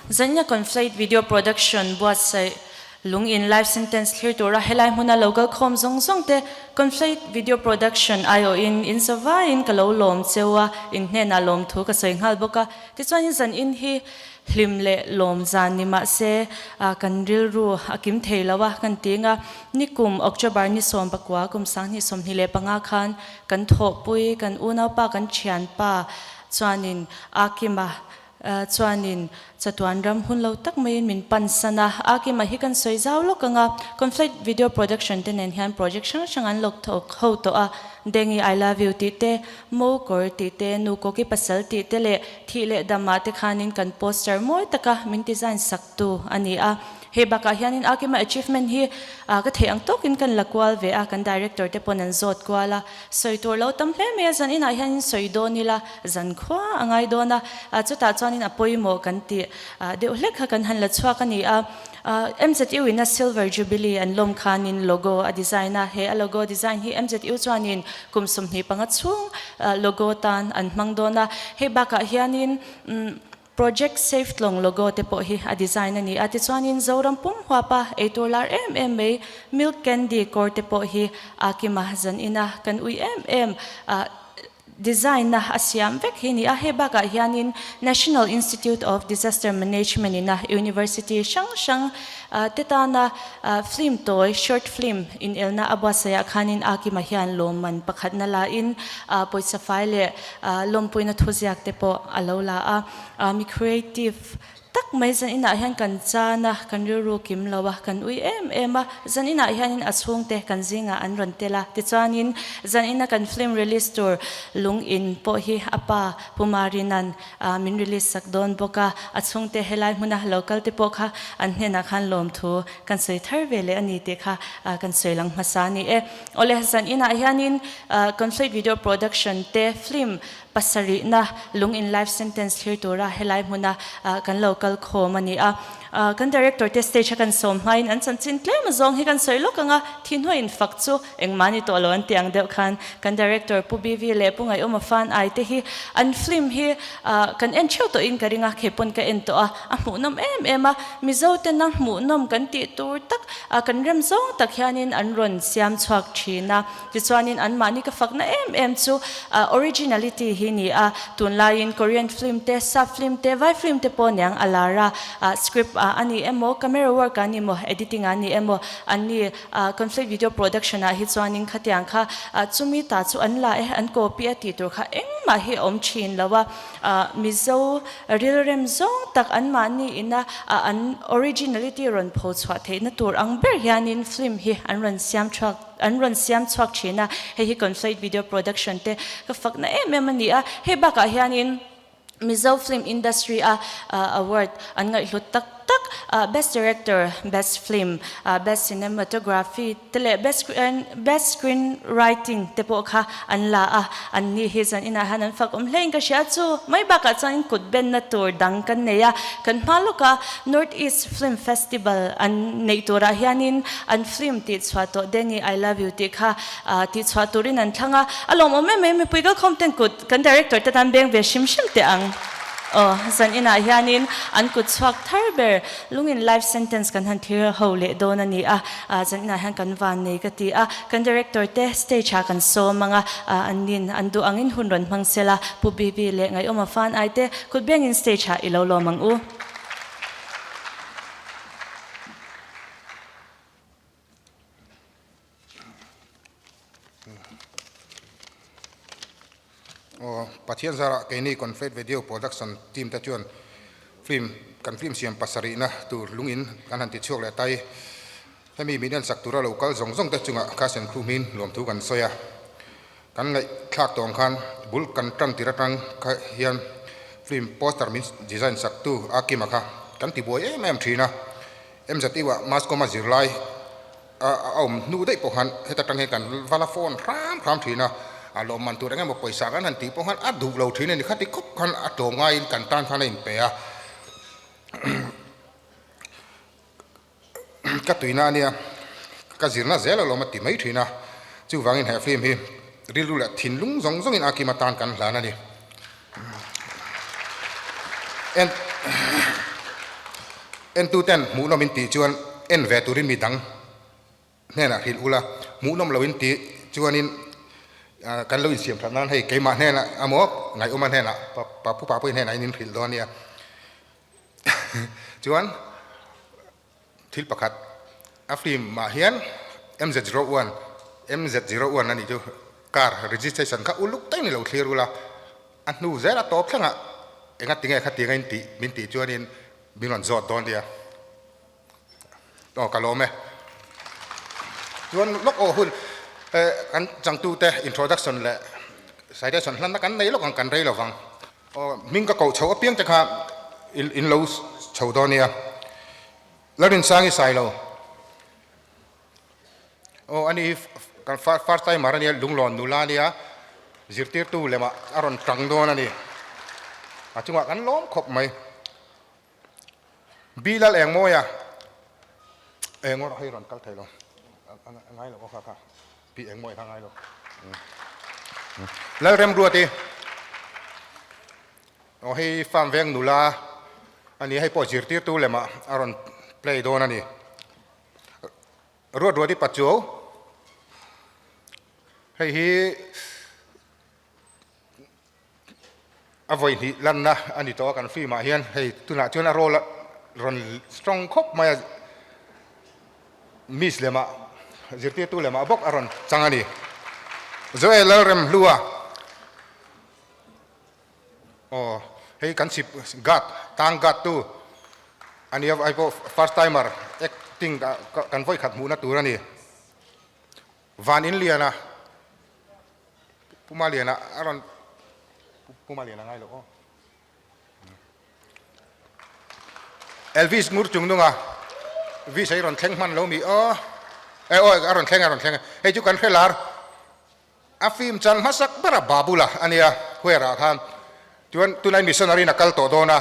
Zania Conflate Video Production buatsaih Lung in life sentence thlir tura helai hmuna lo kal khawm zawng zawng te Conflate Video Production aiawhin in zavaiin ka lo lawm cheu a, in hnenah lawmthu ka sawi nghal bawk a. Tichuanin zan in hi hlim leh lawm zan ni mah se kan rilru a kim thei lo a kan ti anga nikum October ni 19 kum 2025 khan kan thawhpui kan unaupa kan thianpa chuanin Akima Chuanin chatuan ram hun lo tak maiin min pan san a, Akima hi kan sawi zau lawk ang a, Conflict Video Production te nen hian project hrang hrang an lawk thawk ho tawh a, Dengi I love you tih te, Mo kawr tih te, Nu kawki pasal tih te leh Thih leh dam ah te khanin kan poster mawi taka min design sak tu a ni a. Hei bakah hianin Akima achievement hi ka theih ang tawkin kan la kual ve a, kan director te pawn an zawt kual a, sawi tur lo tam hle mai a, zan inah hianin sawi dawn ila zan khua a ngai dawn a, chutah chuanin a pawimawh kan tih deuh hlek kha kan han la chhuak a ni a. MZU in a Silver Jubilee an lawm khanin logo a design a, he a logo design hi MZU chuanin kum 25 chhung logo tan an hmang dawn a, hei bakah hianin Project Safe Tlawng logo te pawh hi a design a ni a, tichuanin Zoram pum huapa eitur lar em em mai Milk Candy kawr te pawh hi a kima zan ina kan ui em em a design na a siam vek hi a ni a, hei bakah hianin National Institute of Disaster Management ina University hrang hrang te tana film tawi, short film, inelna a buatsaihah khanin a kima hian lawmman pakhatna lain pawisa fai leh Lawmpuina thuziak te pawh a lo la a, mi creative tak mai zan inah hian kan chan a, kan rilru kim lo a, kan ui em em a, zan inah hianin a chhungte kan zingah an rawn tel a, tichuanin zan ina kan film release tur lung in pawh hi a pa Pu Marina'n min release sak dawn bawk a, a chhungte helai hmuna lo kal te pawh kha an hnenah khan lawmthu kan sawi thar ve leh a ni tih kha kan sawi lang hmasa a ni e. Awle zan inah hianin Conflict Video Production te film pasarihna lung in life sentence thlir tura helai hmuna kan lo kal khawm a ni a. Kan director te stage a kan sawm hmain an chanchin tlem zawng hi kan sawi lawk ang a, thi hnuaiin fak chu engmah ni tawh lo an tih ang deuh khan kan director Pu BV leh Pu Ngaihawma Fan Ai te hi an film hi kan en theuh tawhin ka ring a, kei pawn ka en tawh a, a hmuhnawm em em a, Mizo tena hmuhnawm kan tih tur tak kan rem zawng tak hianin an rawn siam chhuak thin a, tichuanin anmahni ka fakna em em chu originality hi ni a, tunlaiin Korean film te, Sap film te, Vai film te pawh niang a lar a, script a ni emaw, camera work a ni emaw, editing a ni emaw, anni Conflict Video Production ah hi chuanin khatiang kha chumi ta chu an la e, an copy a tih tur kha engmah hi a awm thin lo a, Mizo rilrem zawng tak anmahni ina an originality rawn pho chhuah theihna tur ang ber hianin film hi an rawn siam chhuak an rawn siam chhuak thin a, hei hi Conflate Video Production te ka fakna em em a ni a, hei bakah hianin Mizo film industry a award an ngaihhlut tak tak Best Director, Best Film, Best Cinematography te leh Best Best Screen Writing te pawh kha an la a, an ni hi zan inah hian an fak awm hle in ka hria chu mai bakah chuan kut benna tur dang kan nei a, kan hma lawka North East Film Festival an neih turah hianin an film tih chhuah tawh Dengi I Love You tih kha tih chhuah turin an thlang a, a lawmawm em mai mipui kalkhawm ten kut kan director te tan beng ve hrim hrim teh ang. Aw, zan inah hianin an kut chhuak thar ber lungin life sentence kan han thlir ho leh dawn a ni a, zan inah hian kan van nei ka ti a, kan director te stage ah kan sawm ang a, an nin an duh angin hun rawn hmang sela, Pu BB leh Ngaihawma fan ai te kut bengin stage ah i lo lawm ang u. Aw, Pathian zarah keini Conflate Video Production team te chuan film kan film siam pasarihna tur lungin kan han ti chhuak leh ta i hemi min ensak tura lo kal zawng zawng te chungah kha sen khum in lawmthu kan sawi a. Kan ngaihthlak tawh ang khan bul kan tan tir atang kha hian film poster min design sak tu a kima kha kan ti buai em em thin a. MZU ah Mass Comm a zirlai a awm hnu daih pawh khan heta tang hian kan va la phone hram hram thin a. A lawmman tur engemaw pawisa kan han tih pawh khan a duh lo thin a ni. Khati khawp khan a tlawm ngaiin kan tan khan a inpe a. Ka tuina a nia, ka zirna zel alawm a ti mai thin a. Chuvangin he film hi rilru leh thinlung zawng zawngin a kim atan kan hlan a ni. En Entuten hmuhnawm in tih chuan en ve turin mi dang hnenah hrilh ula, hmuhnawm lo in tih chuanin kan lo insiam that nan hei keimah hnenah emaw Ngaihawma hnenah pa Pu Papuia hnenah in inhrilh dawn a nia. Chuan thil pakhat a film ah hian MZ01 MZ01 a nih chu car registration kha uluk tak ni lo thlir ula a hnu zel a tawp thlengah enga tinge khatiang a intih min tih chuanin min rawn zawt dawn nia. Aw ka lawm e. Chuan lawk aw hun kan changtute introduction leh citation hlanna kan nei lawk ang kan rei lo vang. Aw hming ka koh chho apiang te kha in lo chho dawn nia. Lalrinsangi Sailo. Aw ani hi kan first timer ania Lunglawn nula ania zirtirtu lemah a rawn tang dawn a ni. A chungah kan lawm khawp mai. Bi lal eng mawi a, eng rawh hei rawn kal thei lo, a ngai lo kha kha, bi eng mawi kha ngai lo. Lal Remruati, aw hei farm veng nula a ni, hei pawh zirtirtu lemah a rawn play dawn a ni. Ruatruati Pachuau, hei hi A vawi hnih lanna a ni tawh a kan film ah hian hei tunah chuan a role a rawn strong khawp mai a miss lemah zirtirtu lemah bawk a rawn chang a ni. Joel Lalremhlua aw hei kan chhip guard tang guard tu a nia hei pawh first timer acting kan vawi khat hmuhna tur a ni. Van Inliana. Puma Liana a rawn Puma Liana ngai lo aw. Elvis ngur chung nunga Vis ei rawn thleng hman lo mi aw. E aw a rawn thleng a rawn thleng. Hei chu kan hre lar a film chan hmasak ber a Babula ania where ah khan chuan tunai missionary in a kal tawh dawn a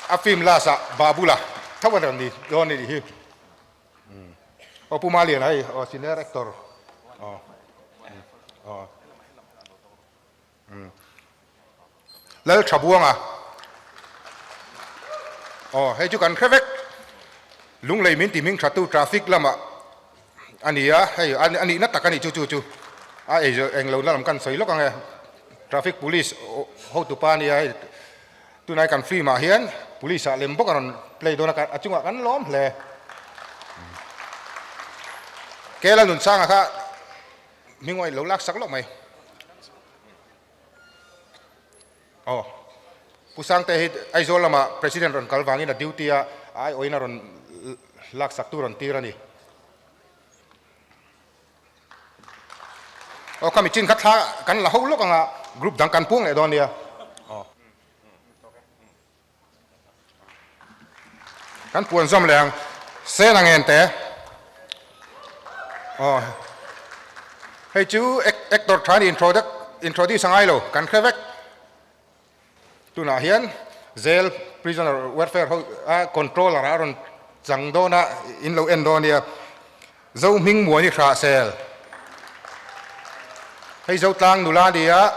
a film last ah Babula tho a rawn ni dawn a nih hi. Aw Pu Malian hei aw senior actor aw aw Lal Thabuanga aw hei chu kan hre vek Lunglei min ti hming thatu traffic lamah a ni a hei a nihna tak a nih chu chu chu a ei englo na lam kan sawi lawk ang e traffic police hotupa a nia hei. Tunai kan film ah hian police ah lem bawk a rawn play dawn a, a chungah kan lawm hle. Kela Nunsanga kha hmingawih lo lak sak loh mai. Aw, Pu Sangte hi Aizawl lamah President rawn kal vangin a duty a, a aiawhin a rawn lak sak tu rawn tir a ni. Aw khami chin kha thla kan la ho lawk anga group dang kan puang leh dawn nia. Aw. Kan puan zawm leh ang sen ang en te. Aw. Hei chu actor tha ni introduct introduce angai lo kan hre vek. Tunah hian jail prisoner welfare ho a controller a rawn chang dawn a, in lo en dawn nia. Zo hming muan i hrah sel. Hei zo tlang nula a ni a,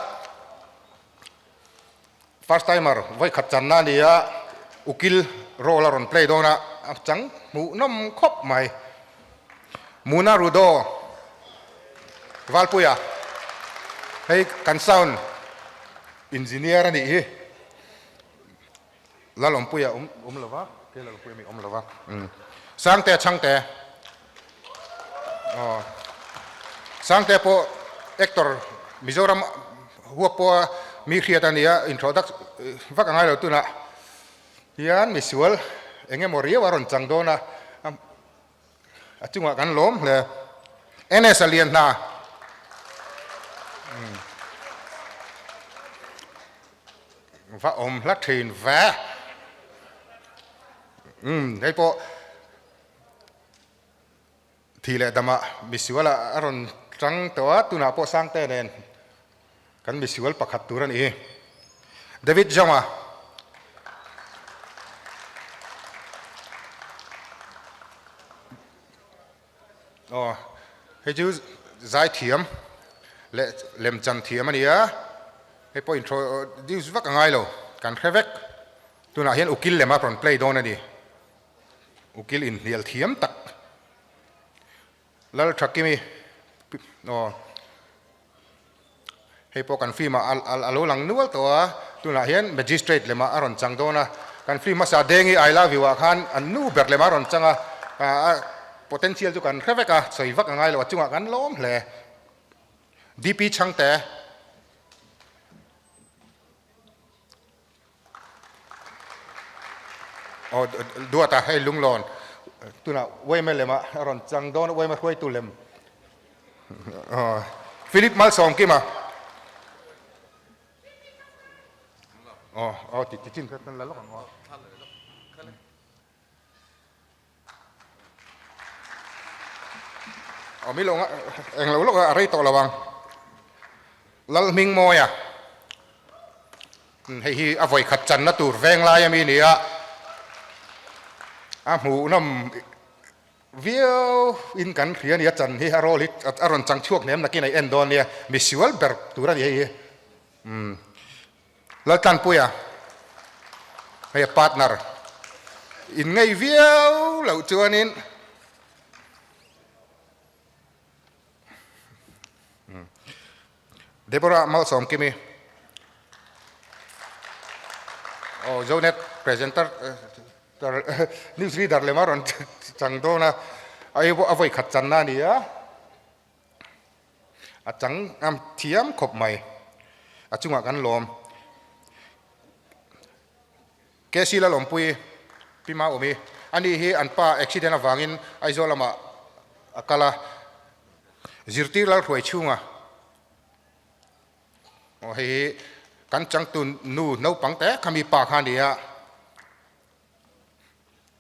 first timer vawi khat channa a ni a, ukil role a rawn play dawn a, a chang hmuh nawm khawp mai. Muna Rudo Valpuia, hei kan sound engineer a nih hi. Lalawmpuia awm awm lo va, kei Lalawmpuia mi awm lo va. Sangte Chhangte, aw Sangte pawh actor Mizoram huap pawha mi hriat a nia, introduct vak a ngai lo tunah hian misual eng emaw riau a rawn chang dawn a. A chungah kan lawm hle. NS a lian hna. Va awm hla thin ve. Umm hei pawh thi leh damah misual a rawn Chang tawh a, tunah pawh Sangte nen kan misual pakhat tur a nih hi. David Zhong-a. Aw, hei chu zaithiam leh lemchan thiam a ni a, hei pawh introduce vak a ngai lo, kan hre vek. Tunah hian ukil lem a rawn play dawn a ni. Ukil inhnial thiam tak. Lal Thakimi, aw, hei pawh kan film ah a lo lang nual tawh a, tunah hian Magistrate lemah a rawn chang dawn a, kan film hmasa Dengi I love you ah khan an nu ber lemah a rawn chang a, a potential chu kan hre vek a, sawi vak a ngai lo, a chungah kan lawm hle. DP Chhangte. Aw duata hei lunglawn tunah uaima lema a rawn chang dawn a uaima hruaitu lem aw Philip Malsawmkima aw aw ti ti chin kha kan la lawk ang aw. Aw mi lo eng lo lawk a rei tawh lo ang. Lal hming mawi a. Hei hi a vawi khat channa tur veng lai ami ni a. A hmuhnawm viau in kan hria a ni a chan hi a role hi a rawn chang chhuak hnem nakin a en dawn nia. Misual ber tur a ni hei hi. Umm. Laltlanpuia, hei a partner in ngei viau loh chuanin Deborah Malsawmkimi, aw Zonet presenter news reader lema rawn chang dawn a, a vawi khat channa a ni a. A chang am thiam khawp mai. A chungah kan lawm. KC Lalawmpui, Pi Maumi, ani hi an pa accident avangin Aizawl lamah a kal a, zirtir Lalhruai chhunga aw hei hi kan changtu nu naupang te kha mi pa kha a ni a.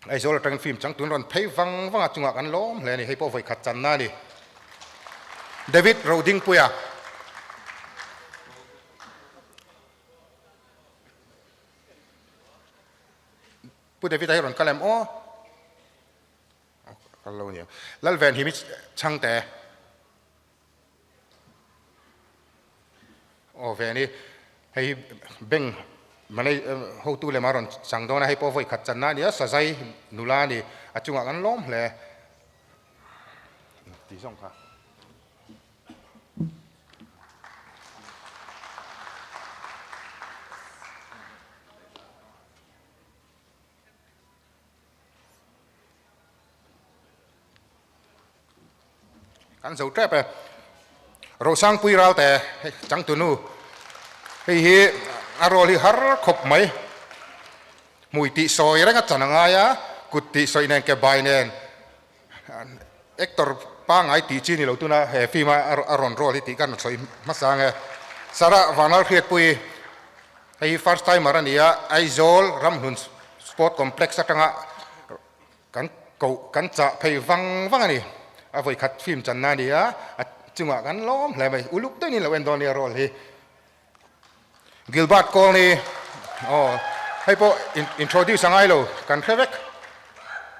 Aizawl atangin film changtun rawn phei vang vang a chungah kan lawm hle a ni, hei pawh vawikhat channa a ni. David Rodingpuia. Pu David a hi rawn kal em aw? Kal lo aniang. Lalvenhimi Chhangte. Aw ve ani hei hi bank manage hotu lema rawn chang dawn a hei pawh vawi khat channa a ni a sazai nula a ni a chungah kan lawm hle tih zawng kha. Kan zo tep e. Rosangpui Ralte hei changtunu hei hi a role hi har khawp mai. Hmui tih sawi reng a chan a ngai a, kut tih sawi nen ke bai nen actor pangngai tih chi ni lo tuna he film a a rawn role hi tih ka rawn sawi hmasa ang e. Sarah Vanlalhriatpui hei hi first timer a ni a, Aizawl Ramhlun Sport Complex atanga Kan koh kan chah phei vang vang a ni. A vawikhat film channa a ni a, a chungah kan lawm hle mai. Uluk deuhin lo en dawn nia role hi. Gilbert Colney, aw hei pawh introduce a ngai lo, kan hre vek.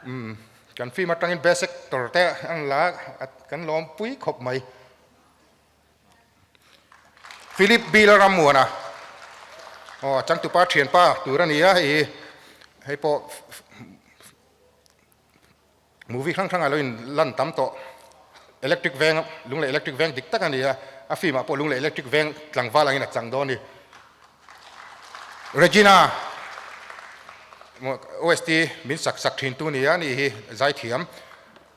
Umm kan film atangin best actor te an la a, kan lawm pui khawp mai. Philip Bill a rammuan a, aw changtupa thianpa tur a ni a, hei hi hei pawh movie hrang hrangah lo in lan tam tawh electric veng lung leh electric veng dik tak a ni a, a film ah pawh lung leh electric veng tlangval angin a chang dawn a ni. Regina OST min sak sak thin tu ni a ni hi zaithiam.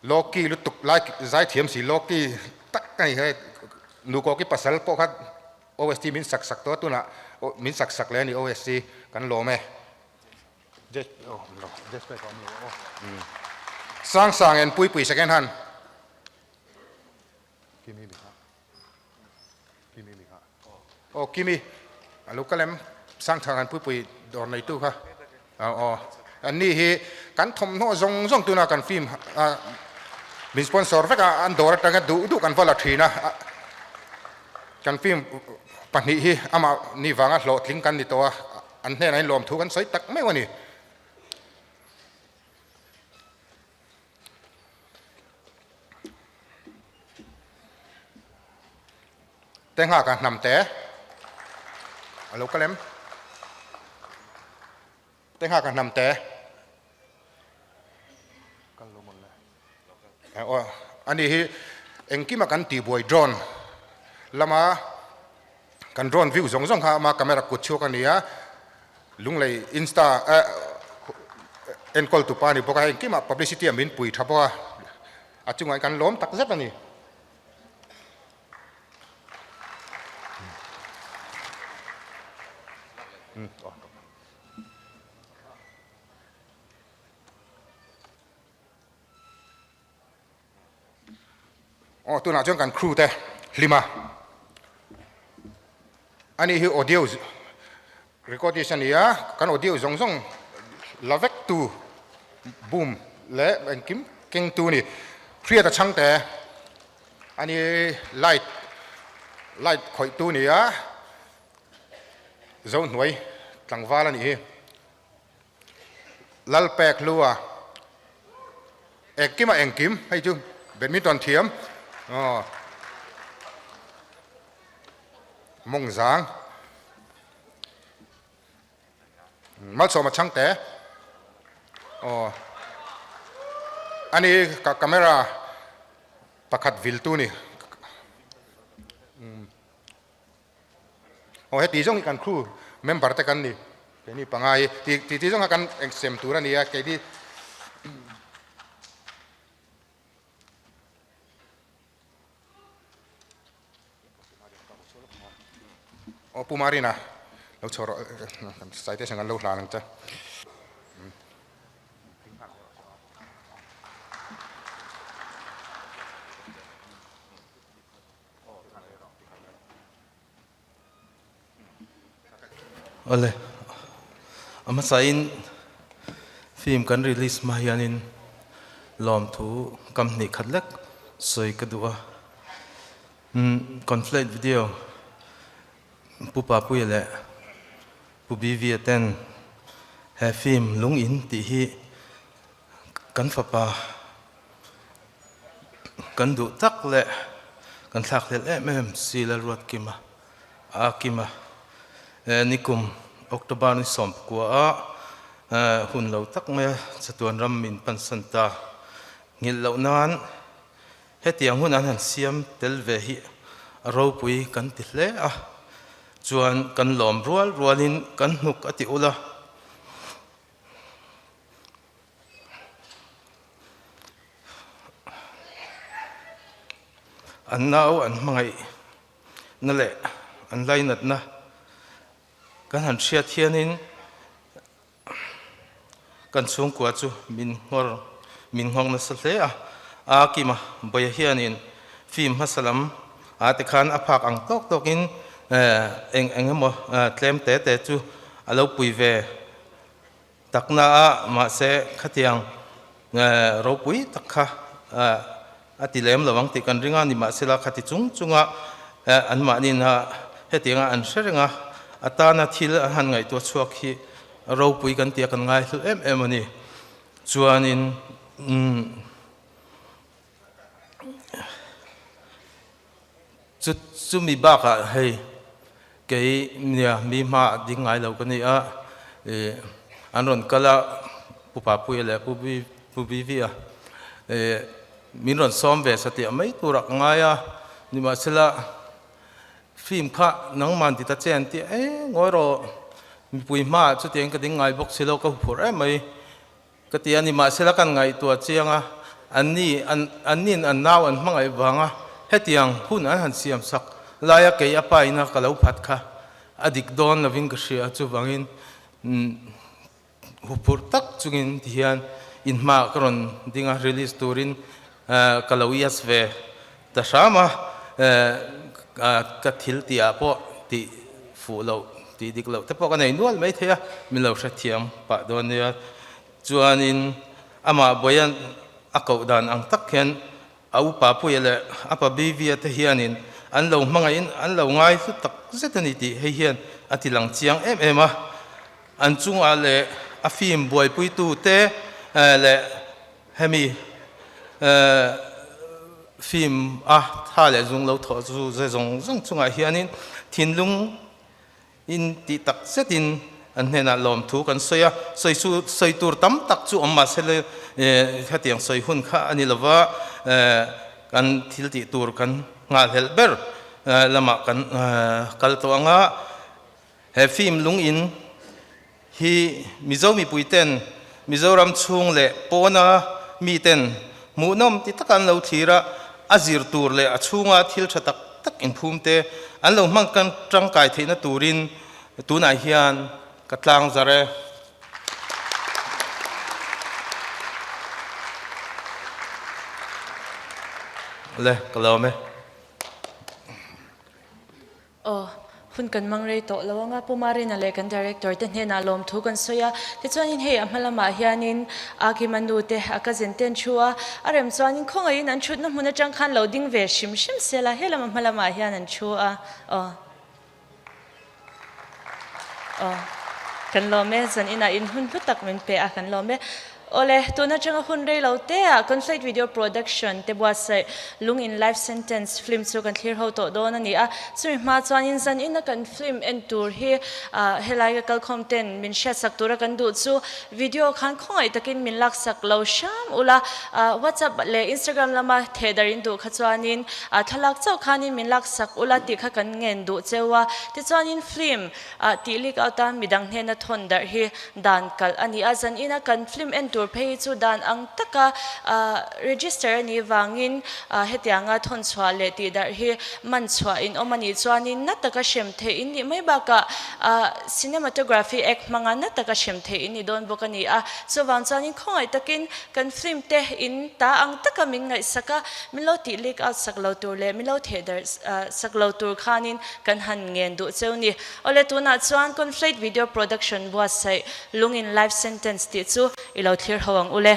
Loki lutuk lai zaithiam si Loki tak a ni he Nukawki pasal pawh kha OST min sak sak tawh a tunah min sak sak leh a ni OST kan lawm e. Sang sang en pui pui second hand. Kimi mi kha. Kimi mi kha. Aw Kimi a lo kal em Sangthang an puipui dawr neitu kha aw an ni hi kan thawmhnaw zawng zawng tuna kan film a Min sponsor vek a, an dawr atanga duh duh kan va la thin a. Kan film pahnih hi amah ni vanga hlawhtling kan ni tawh a, an hnenah in lawmthu kan sawi tak meuh a ni. Te nghak a hnam te a lo kal em? Te nghak a hnam te ani hi engkima kan tihbuai drone lama kan drone view zawng zawng kha ama camera kut chhuak a ni a Lunglei insta enkawl tupa a ni bawk a engkimah publicity a min pui tha bawk a a chungah hian kan lawm tak zet a ni. Aw tunah chuan kan crew te hlim a, ani hi audio recordist a ni a, kan audio zawng zawng la vek tu boom leh engkim keng tu a ni, hriat a chhang te ani light light khawih tu a ni a, Zohnuai tlangval a nih hi. Lalpek hlua engkim a engkim hei chu badminton thiam aw mawng zang malsawm a chhang te aw ani ka camera pakhat vil tu ni Aw heti zawng hi kan crew member te kan ni keini panga hi ti ti ti zawng kha kan sem tur a ni a keini aw Pu Marina lo chho rawh citation kan lo hlan ang che. Awle, a hmasain film kan release hma hianin lawmthu kam hnih khat lek sawi ka duh a. Conflate video Pu Papuia leh Pu BV-a ten he film lung in tih hi kan fapa Kan duh tak leh kan thlak hlel em em si Lalruatkima a Kima nikum October ni 19 ah hun lo tak mai a chatuan ram min pansan ta. Nghilh loh nan hetiang hun an han siam tel ve hi a ropui kan ti hle a, chuan kan lawm rual rualin kan hnuk a ti ul a. An nau an hmangaih na leh an lainatna kan han hriat hianin kan chhungkua chu min nghawr min nghawk nasa hle a. A Kima Bawia hianin film hmasa lam ah te khan a phak ang tawk tawkin eng eng emaw tlem te te chu a lo pui ve Takna a mahse khatiang ropui tak kha a ti lem lo ang tih kan ring a, nimahsela khati chung chunga anmahnin a hetianga an hre reng a, a tana thil an han ngaihtuah chhuak hi ropui kan tia kan ngai hlu em em a ni. Chuanin Chu chumi bakah hei kei nia mi hma ding ngai lo ka ni a, ih an rawn kal a Pu Papuia leh Pu Pu Bivia ih min rawn sawm ve satliah mai turah ka ngai a, nimahsela film kha nangman ti ta che an ti e ngawi rawh mipui hmaah chutiang ka ding ngai bawk si lo ka huphurh em mai. Ka ti a, nimahsela kan ngaihtuah chiang a, anni an anni'n an nau an hmangaih vanga hetiang hun an han siam sak laia kei a pa ina ka lo phat kha a dik dawn lovin ka hria a, chuvangin huphurh tak chungin tihian inhmaah ka rawn ding a, release turin ka lo yes ve ta hram a, ka thil tihah pawh tih fuh loh tih dik loh te pawh ka nei nual mai thei a, min lo hrethiam pah dawn nia. Chuanin amah Bawian a koh dan ang tak hian A upa Puia leh a pa Bivia te hianin an lo hmangaihin an lo ngai hlu tak zet a ni tih hei hian a ti lang chiang em em a. An chungah leh a film buaipuitu te leh hemi film a tha leh zung lo thawh zu ze zawng zawng chungah hianin thinlung In tih tak zetin an hnenah lawmthu kan sawi a, sawi chu sawi tur tam tak chu awm mahse le hetiang sawi hun kha a ni lova, kan thil tih tur kan nghahhlelh ber lamah kan kal tawh ang a, he film lung in hi Mizo mipui ten Mizoram chhung leh pawna mi ten hmuhnawm ti taka an lo thlir a, a zir tur leh a chhunga thil tha tak tak inphum te an lo hmang kan tangkai theihna turin tunah hian ka tlang zar e. Le, ka lawm e. Aw, hun kan mang rei tawh lo anga Pu Marina leh kan Director te hnenah lawmthu kan sawi a, tichuanin hei a hma lamah hianin a Kima nu te a cousin te an thu a, a rem chuanin khawngaihin an thutna hmun atang khan lo ding ve hrim hrim se la, he lam a hma lamah hian an thu a, aw. Aw, kan lawm e, zan inah in hun hlu tak min pe a, kan lawm e. Awle, tun atanga hun rei lo te ah Conflict Video Production te buatsaih Lung in Life Sentence film chu kan thlir ho tawh dawn a ni a. Chumi hma chuanin zan ina kan film en tur hi helai ka kalkhawm ten min hriatsak tura kan duh chu video khan khawngaih takin min laksak lo hram ula. WhatsApp leh Instagram lama thehdar in duh kha chuanin thlalak chauh khanin min laksak ula tih kha kan ngen duh cheu a. Tichuanin film Ah tih lik out a midang hnena thawn darh hi dan kalh a ni a, zan ina kan film en tur phei hi chu dan ang taka register a nih vangin hetianga thawn chhuah leh tih darh hi man chhuah in awm a nih chuanin na taka hrem theih in nih mai bakah Cinematography Act hmanga na taka hrem theih in ni dawn bawk a ni a, chuvang chuanin khawngaih takin kan film te in ta ang taka min ngaihsak a, min lo tih lik out sak lo tur leh min lo theh darh sak lo tur khanin Kan han ngen duh cheu ni. Awle tunah chuan Conflate Video Production buatsaih Lung in Life Sentence tih chu i lo thlir ho ang ule.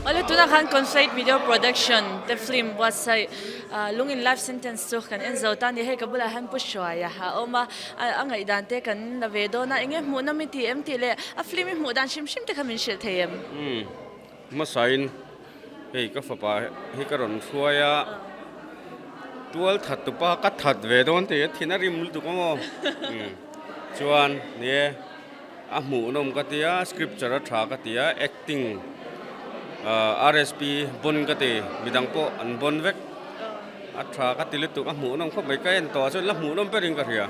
Awle tunah khan Conflate Video Production te film buatsaih Lung in Life Sentence chu kan en zo ta ni. Hei ka bulah hian Pu Hruaia a awm a, a ngaihdan te kan la ve dawn a. Enge hmuhnawm i ti em tih leh a film i hmuh dan hrim hrim te kha min hrilh thei em? Umm hmasain Hei ka fapa hi ka rawn hruai a, tual that tupa ka that ve dawn tih a thin a rim lutuk a maw? Chuan ni e, a hmuhnawm ka ti a, scripture a tha ka ti a, acting RSP bon ka ti, midang pawh an bon vek, a tha ka ti lutuk, a hmuhnawm khawp mai, ka en tawh ah chuan la hmuhnawm berin ka hria.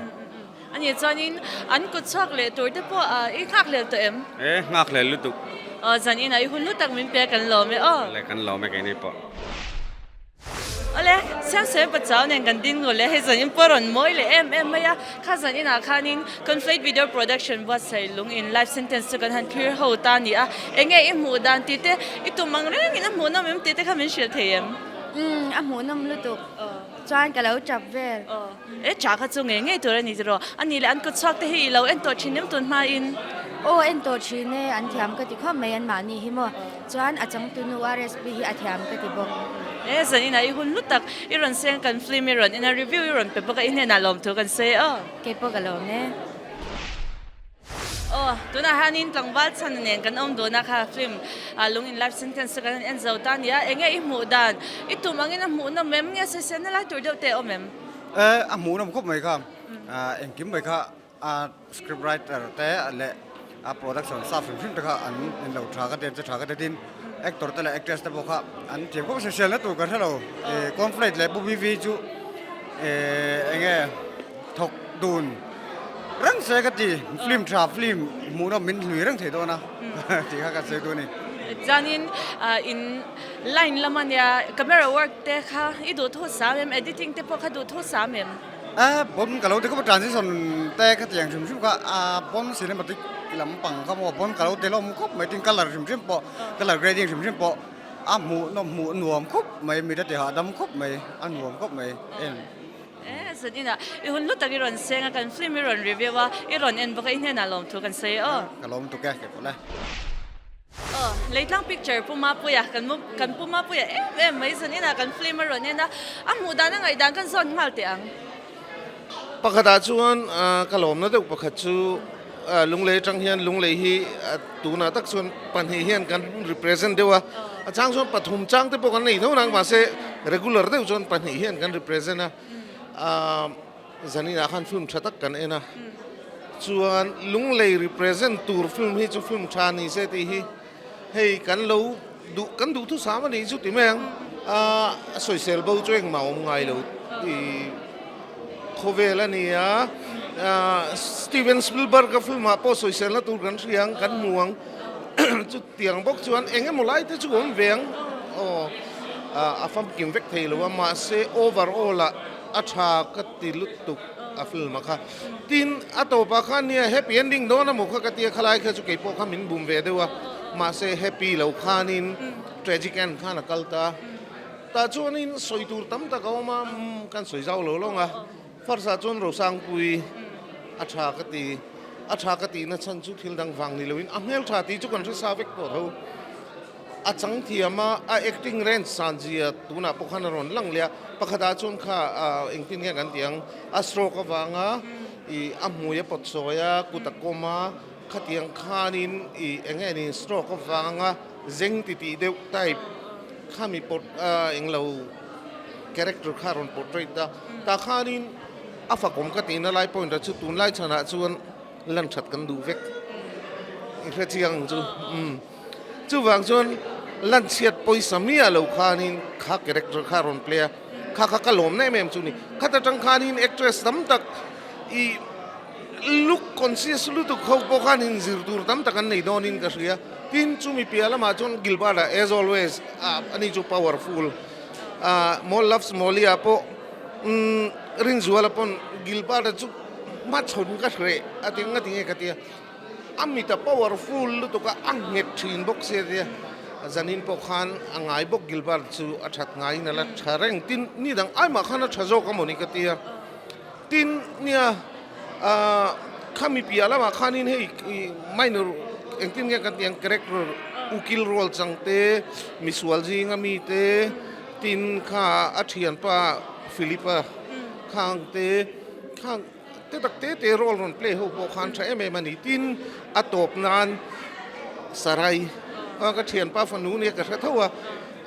A nih chuanin an kut chhuak leh tur te pawh i nghak hlel tawh em? E, nghak hlel lutuk. Aw, zan inah i hun lu tak min pe kan lawm e aw. Le, kan lawm e keini pawh. Awle, Siamsawi Pachau nen kan ding ngul e, hei zan in pawh rawn mawi leh em em mai a. Kha zan inah khanin Conflate Video Production buatsaih lung in live sentence chu kan han phir ho ta a ni a. Enge i hmuh dan tih te, i tum ang rengin a hmuhnawm em tih te kha min hrilh thei em? Umm, a hmuhnawm lutuk. Chuan ka lo tap vel. E tha kha chu ngei ngei tur a ni tiraw? A nih leh an kut chhuak te hi i lo en tawh thin em tun hmain? Aw en tawh thin e, an thiam ka ti khawp mai anmahni hi maw. Chuan a changtunu RSP hi a thiam ka ti bawk. E zan inah i hun hlu tak i rawn seng kan film i rawn en a review i rawn pe bawk a i hnenah lawmthu kan sawi aw. Keipawh ka lawm e. Aw, tunah hianin tlangval chhan nen kan awm dun a kha film lung in life sentence chu kan han en zo ta a ni a, enge i hmuh dan? I tum angin a hmuh nawm em nge sawisel na lai tur deuh te a awm em? E, a hmuh nawm khawp mai kha, engkim mai kha a script writer te leh a production staff hrim hrim te kha an in lo tha ka ti, an che tha ka ti tin actor te leh actress te pawh kha an thiam khawp sawisel na tur kan hre lo, conflict leh Pu BV chu enge thawk dun. Reng se ka ti, film tha film hmuhnawm min hlui reng thei dawn a tih kha ka sawi duh a ni. Chuanin in line lam a nia, camera work te kha i duh thu sam em, editing te pawh kha duh thu sam em? A bon ka lo ti khawp a, transition te kha tiang hrim hrim kha a bon cinematic lampang kha maw bon ka lo ti hlawm khawp mai, tin colour hrim hrim pawh colour grading hrim hrim pawh a hmuhnawm hmuh nuam khawp mai, mit a ti hahdam khawp mai, a nuam khawp mai en. E zan inah i hun hlu tak i rawn seng a, kan film i rawn review a, i rawn en bawk a, i hnenah lawmthu kan sawi aw. Ka lawm tuk e, kei pawh le. Aw, Leitlang picture Pu Mapuia kan kan Pu Mapuia em em mai zanin ah kan film a rawn en a, a hmuh dan a ngaihdan kan zawn nghal teh ang. Pakhatah chuan ka lawmna deuh pakhat chu Lunglei atang hian Lunglei hi tunah tak chuan pahnih hian kan represent deuh a, a chang chuan pathum chang te pawh kan nei tho nang mahse regular deuh chuan pahnih hian kan represent a, zaninah khan film tha tak kan en a, chuan Lunglei represent tur film hi chu film tha ni se tih hi hei kan lo duh kan duh thusam a nih chu ti mai ang, a sawisel bo chu engmah awm ngai lo i khawvel a ni a, Steven Spielberg a film ah pawh sawiselna tur kan hria ang kan hmu ang chutiang bawk chuan eng emaw lai te chu awm ve ang aw a famkim vek thei lo a mahse overall ah a tha ka ti lutuk a film a kha tin a tawpah khan nia happy ending dawn emaw kha ka tia khalai kha chu keipawh kha min bum ve deuh a mahse happy lo khanin tragic end khan a kal ta. Tah chuanin sawi tur tam tak a awm a, kan sawi zau lo lawng a. First ah chuan Rosangpui a tha ka ti, a tha ka tihna chhan chu thil dang vang ni loin a hmel tha tih chu kan hre sa vek tawh tho. A chang thiam a, a acting range san zia tunah pawh khan a rawn lang leh a. Pakhatah chuan kha engtin nge kan tih ang, a stroke avanga ih a hmui a pawt sawi a, kut a kawm a, khatiang khanin ih eng nge ni stroke avanga zeng titih deuh type, Khami pawt englo character kha rawn portrait a, tah khanin a fakawm ka tihna lai point ah chu tunlai chhanah chuan lan that kan duh vek i hre chiang ang chu umm chuvang chuan lan chhiat pawisa miah lo khanin kha character kha rawn play a, kha kha ka lawmna em em chu ni khat atang khanin actress tam tak i look conscious lutuk ho pawh khan inzir tur tam tak an nei dawnin ka hria. Tin, chumi piah lamah chuan Gilbert-a as always ani chu powerful a Mall Loves Molly-ah pawh umm Rinzuala pawn Gilbert-a chu hmachhawn ka hreh a ti nga tinge ka ti a, a mit a powerful lutuk a, a nghet thin bawk sia tia zanin pawh khan a ngai bawk Gilbert chu a that ngaiin a la tha reng. Tin, ni dang aimah khan a tha zawk a mawni ka ti a. Tin, nia, khami piah lamah khanin hei minor engtin nge kan tih ang character ukil rual chang te, misual zinga mi te, tin kha a thianpa Philip-a khang te, khang te tak te te role rawn play ho pawh khan tha em em a ni. Tin, a tawp nan Sarai ka thianpa fanu nia ka hre tho a,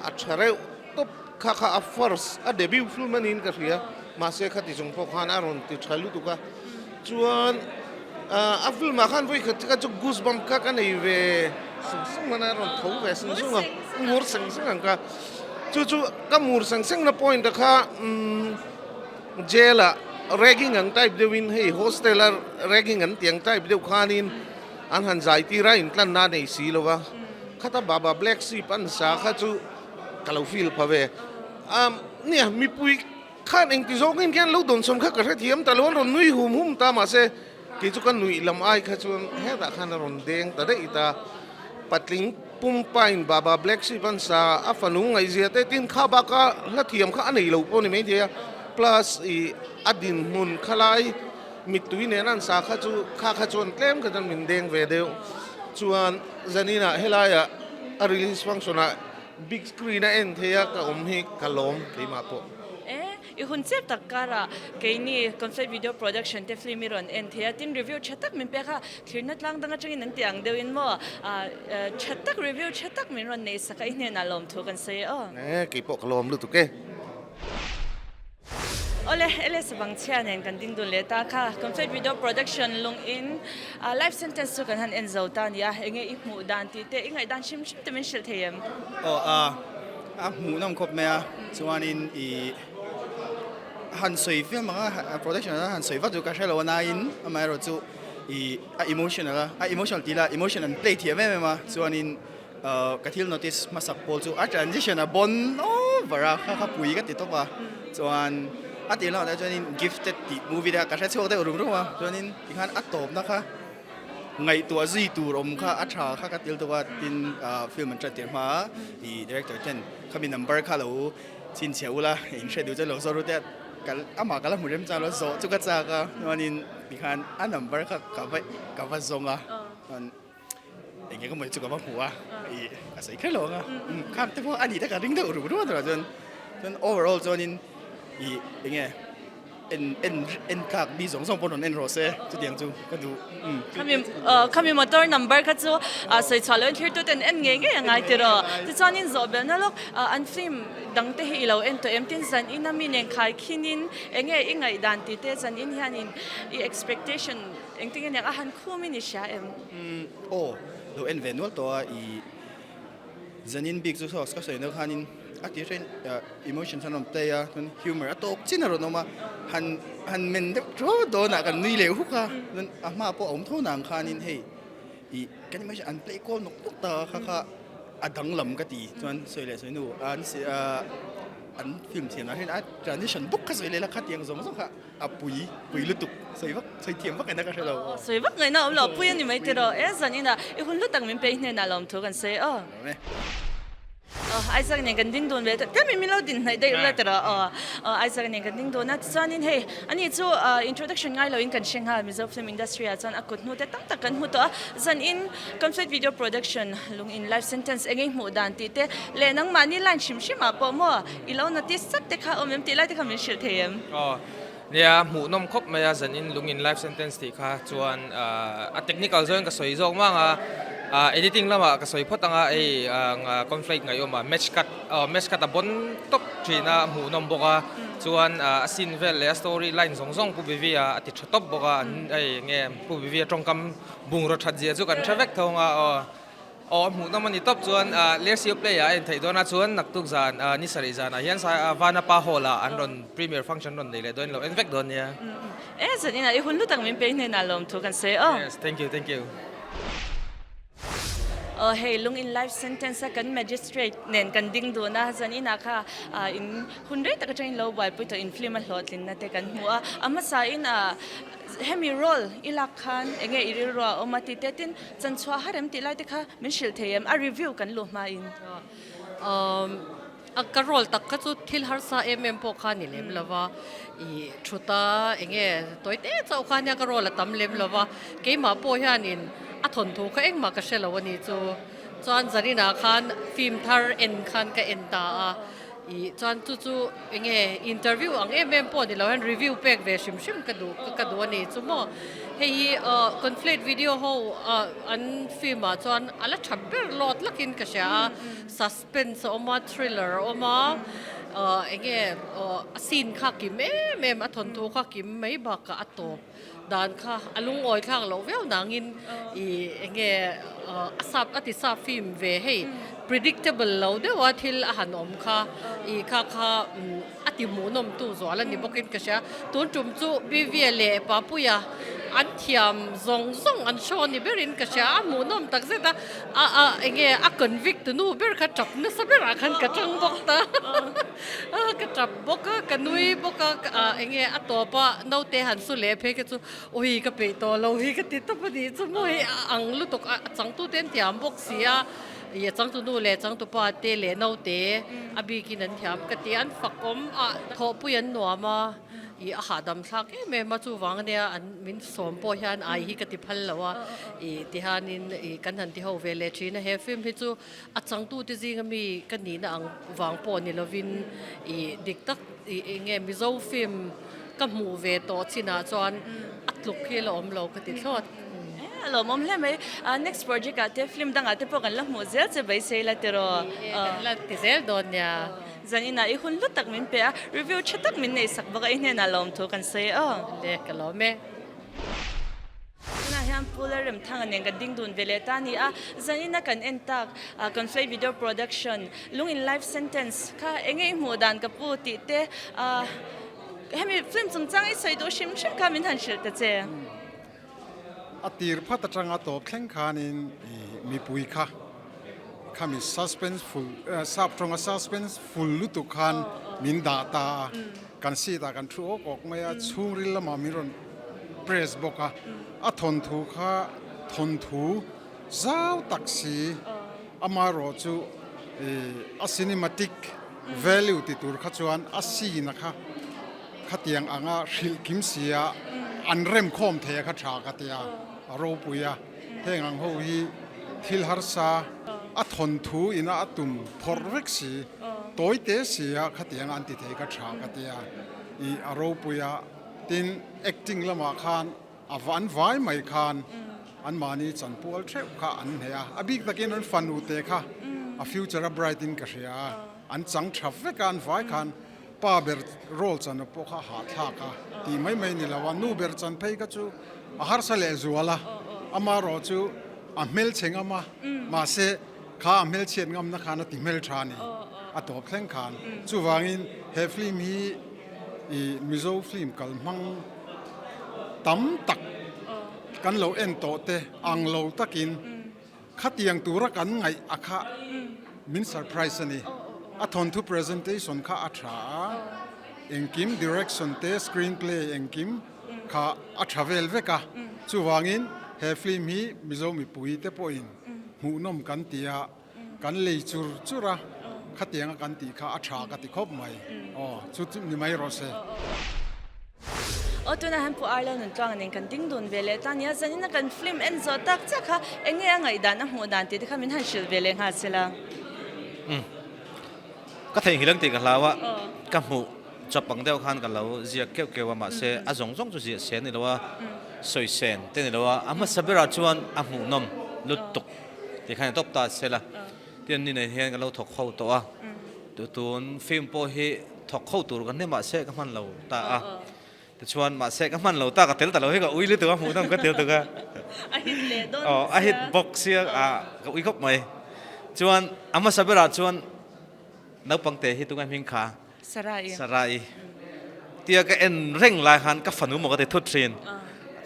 a tha reuh tawp. Kha kha a first a debut film a niin ka hria, mahse khati chung pawh khan a rawn ti tha lutuk a, chuan a film ah khan vawikhat kha chu goosebump kha ka nei ve sung sung a rawn tho ve sung sung a, mur seng seng ang kha, chu chu ka mur seng seng na point a kha umm jail ah ragging ang type deuh in hei hostel a ragging an tih ang type deuh khanin an han zai tir a intlanna a nei si lo va, khata baba black sheep an sa kha chu. Ka lo feel pha ve. Um, nia, mipui khan engti zawngin khian lo dawnsawn kha ka hrethiam ta lo, an rawn nui hum hum ta mahse kei chu ka nuih lam ai kha chuan hetah khan a rawn deng ta daih ta. Patling pumpain Baba Black Sheep an sa a fanu ngaihzia te tin kha baka hla thiam kha a nei lo pawh ni maithei a, plus i a dinhmun khalai mittui nen an sa kha chu kha kha chuan tlem kha chuan min deng ve deuh. Chuan zaninah helaiah a release function ah big screen a en thei a ka awm hi ka lawm keimah pawh. E, i hun chep tak karah keini Conflict Video Production te film i rawn en thei a, tin review tha tak min pek a, thlirna tlang dang atangin an ti ang deuhin maw tha tak review tha tak min rawn neih sak a i hnenah lawmthu kan sawi e aw. E, keipawh ka lawm lutuk e. Awle, LS Vangchhia nen kan ding dun leh ta kha. Conflict Video Production lung in life sentence chu kan han en zo ta a ni a, enge i hmuh dan tih te, i ngaih dan hrim hrim te min hrilh thei em? Aw, a a hmuh nawm khawp mai a, chuanin i han sawi film ang a, production a han sawi vat chu ka hre lo a nain amaherawh chu i a emotional a, a emotional tih lah emotion an play thiam em em a, chuanin Ka thil notice hmasak pawl chu a transition a bon over a, kha kha pui ka ti tawp a, chuan a tih lamah te chuanin gifted tih movie te kha ka hre chhuak deuh rum rum a, chuanin tikhan a tawpna kha ngaihtuah zui tur awm kha a tha kha ka til tawp a, tin film an ṭan tir hma a ih director ten khami number kha lo chhinchhiah ula in hre duh chuan lo zawr u te a, amah ka la hmu rem chang lo zawh chu ka chak a, chuanin tikhan a number kha ka va ka va zawng a, chuan. Eng emaw chu ka va hmu a, ih a sawi kher lo ang a, khang te pawh a nih te ka ring deuh rup rup a tunah chuan, chuan overall chuanin ih eng nge en en en tlak mi zawng zawng pawh rawn en rawh se chutiang chu ka duh. Khami khami motor number kha chu sawi chhuah loin thlir tuten en ngei ngei a ngai tiraw. Tichuanin zawh belna lawk an film dang te hi i lo en tawh em tin zan in a mi nen khai khinin eng nge i ngaihdan tih te zan in hianin i expectation Engtin nge a han khum in i hria em? Umm aw, lo en ve nual tawh a, i zanin bik chu saw ka sawi na khanin a ti hrein emotions an rawn play a, chuan humour a tawk chin a rawn awm a, han han men deuh tho dawnah kan nui leh huk a, chuan a hma pawh a awm tho nang khanin hei i kan emotion an play kual nawk nawk ta kha kha a danglam ka ti, chuan sawi leh sawi hnu an an film thiam lah hian a transition bawk kha sawi leh la khatiang zawng zawng kha. A pui, pui lutuk, sawi vak, sawi thiam vak ngaihna ka hre lo. Sawi vak ngaihna a awm lo, a pui a ni mai tiraw. E zan inah i hun hlu tak min pei hnenah lawmthu kan sawi aw. Aw, Isaac nen kan ding dun ve ta, tlem in min lo din hnaih daih ula tiraw aw. Aw, Isaac nen kan ding dun a, tichuanin hei ani chu introduction ngai loin kan hre nghal Mizo film industry ah chuan a kut hnu te tam tak kan hmu tawh a, zan in Conflict Video Production lung in life sentence eng ei hmuh dan tih te leh nangmahni line hrim hrim ah pawh maw I lo notice chat te kha awm em tih lai te kha min hrilh thei em? Aw, nia hmuh nawm khawp mai a, zanin lungin life sentence tih kha chuan a technical zawngin ka sawi zawk mang a, editing lamah ka sawi phawt ang a, hei conflict ngaihawm a match cut aw match cut a bon tawp thin a, hmuh nawm bawk a, chuan a scene vel leh a story line zawng zawng Pu Bivi a a ti tha tawp bawk a, an hei nge Pu Bivi a tawngkam bungraw that zia chu kan hre vek tho ang a aw. Aw a hmuhnawm a ni tawp chuan Lersia play ah a en theih dawn a chuan naktuk zan ni sarih zanah hian Vanapa hall ah an rawn premier function rawn nei leh dawn in lo en vek dawn nia. E zan inah i hun lutak min pei hnenah lawmthu kan sawi aw. Yes, thank you, thank you. Aw hei lung in life sentence a kan magistrate nen kan ding dun a zan inah kha in hun rei tak atangin lo buaipui tawh in film a hlawhtlinna te kan hmu a a hmasa in Hemi role i lak khan enge i rilru a awm a ti te tin chanchhuah har em tih lai te kha min hrilh thei em a review kan luh hma in. Umm a ka role tak kha chu thil harsa em em pawh kha ni lem lova i thut a enge tawi te chauh kha nia ka role a tam lem lova keimah pawh hianin a thawnthu kha engmah ka hre lo a ni chu chuan zaninah khan film thar en khan ka en ta a. Ih chuan chu chu enge interview ang em em pawh ni lo hian review pek ve hrim hrim ka duh ka duh a ni chu maw. Hei hi ah conflict video ho ah an film ah chuan a la tha ber lawt lakin ka hria a, suspense a awm a, thriller a awm a, ah enge ah a scene kha kim em em a thawnthu kha kim mai bakah a tawp dan kha a lungawi thlak loh viau nangin ih enge a sap a ti sap film ve hei predictable lo deuh a thil a han awm kha ih kha kha a ti hmuhnawm tu zual a ni bawkin ka hria tun tum chu Bivia leh Papuia an thiam zawng zawng an show ni berin ka hria a hmuhnawm tak zet a a a enge a convict tu nu ber kha tap nasa berah khan ka tang bawk ta. Ka tap bawk a, ka nui bawk a, eng nge a tawp a, naute han su leh phei kha chu awi ka peih tawh lo hi ka ti tawp a nih chu maw hei a ang lutuk a, a changtute an thiam bawk si a, ih a changtunu leh changtupa te leh naute a bikin an thiam ka ti a, an fakawm a, thawhpui an nuam a. Ih a hahdam thlak em em a, chuvang ania an min sawm pawh hian ai hi ka ti phal lo a, ih tihianin ih kan han ti ho ve leh thin a, he film hi chu a changtute zinga mi ka nihna ang vang pawh ni lovin ih dik tak ih eng nge Mizo film ka hmuh ve tawh chinah chuan a tluk hi la awm lo ka ti thlawt. A lawmawm hle mai. Next project ah te film dangah te pawh kan la hmuh zel che beisei la tiraw. Kan la ti zel dawn nia. Zan inah i hun hlu tak min pe a, review tha tak min nei sak bawk a, i hnenah lawmthu kan sawi aw. Le, ka lawm e. Tunah hian Pu Lalremthanga nen kan ding dun ve leh ta a ni a, zan ina kan en tak Conflate Video Production, Lung in Life Sentence kha enge i hmuh dan ka pu tih te, hemi film chungchang i sawi duh hrim hrim kha min han hrilh ta che. A tir phat atanga tawp thleng khanin mipui kha khami suspense full sap tawnga suspense full lutuk khan min dah ta a, kan seat ah kan thu awk awk mai a, chhungril lamah min rawn press bawk a, a thawnthu kha thawnthu zau tak si amaherawhchu a cinematic value ti tur kha chuan a scene a kha. Khatiang anga hrilh kim sia an rem khawm thei a kha tha ka tia a ropui a, heng ang ho hi Thil harsa a thawnthu ina a tum phawrh vek si, tawi te si a khatiang an ti thei ka tha ka tia. I a ropui a, tin acting lamah khan a an vai mai khan anmahni chanpual theuh kha an hneh a, a bik takin an fanu te kha a future a bright in ka hria a, an chang tha vek a an vai khan pa ber role chan pawh kha hahthlak a tih mai mai ni lo a, nu ber chan phei kha chu a harsa leh zual a, amaherawh chu a hmelchhe ngam a, mahse kha a hmelchhiat ngamna khan a ti hmeltha a ni, a tawp thleng khan. Chuvangin he film hi ih Mizo film kal hmang tam tak kan lo en tawh te ang lo takin Khatiang tura kan ngaih a kha min surprise a ni. A thawnthu presentation kha a tha a, engkim direction te screenplay engkim kha a tha vel vek a. Chuvangin he film hi Mizo mipui te pawhin hmuhnawm kan ti a, kan lei chur chur a, khatianga kan tih kha a tha ka ti khawp mai. Aw, chu chu ni mai rawh se. Aw tunah hian Pu Arlo nun tluang nen kan ding dun ve leh ta nia, zanin a kan film en zawh tak chiah kha eng nge a ngaihdan a hmuh dan tih te kha min han hrilh ve leh nghal se la. Umm ka theihnghilh ang tih ka hlau a, ka hmuh chawp ang deuh khan ka lo ziak keuh keuh a mahse a zawng zawng chu ziah sen ni lo a, sawi sen te ni lo a, a hmasa berah chuan a hmuhnawm lutuk tih khan i tawp ta se la. Tian ni nei hian ka lo thawk ho tawh a, tun film pawh hi thawk ho tur ka hne mahse ka hman lo ta a, tichuan mahse ka hman lo ta ka tel ta lo hi ka ui lutuk a hmuh nawm ka tel tuk a, a hit leh dawn aw a hit bawk sia a ka ui khawp mai, chuan a hmasa berah chuan naupang te hi tunge hming kha Sarai Sarai tia ka en reng lai khan ka fanu maw ka ti thut thin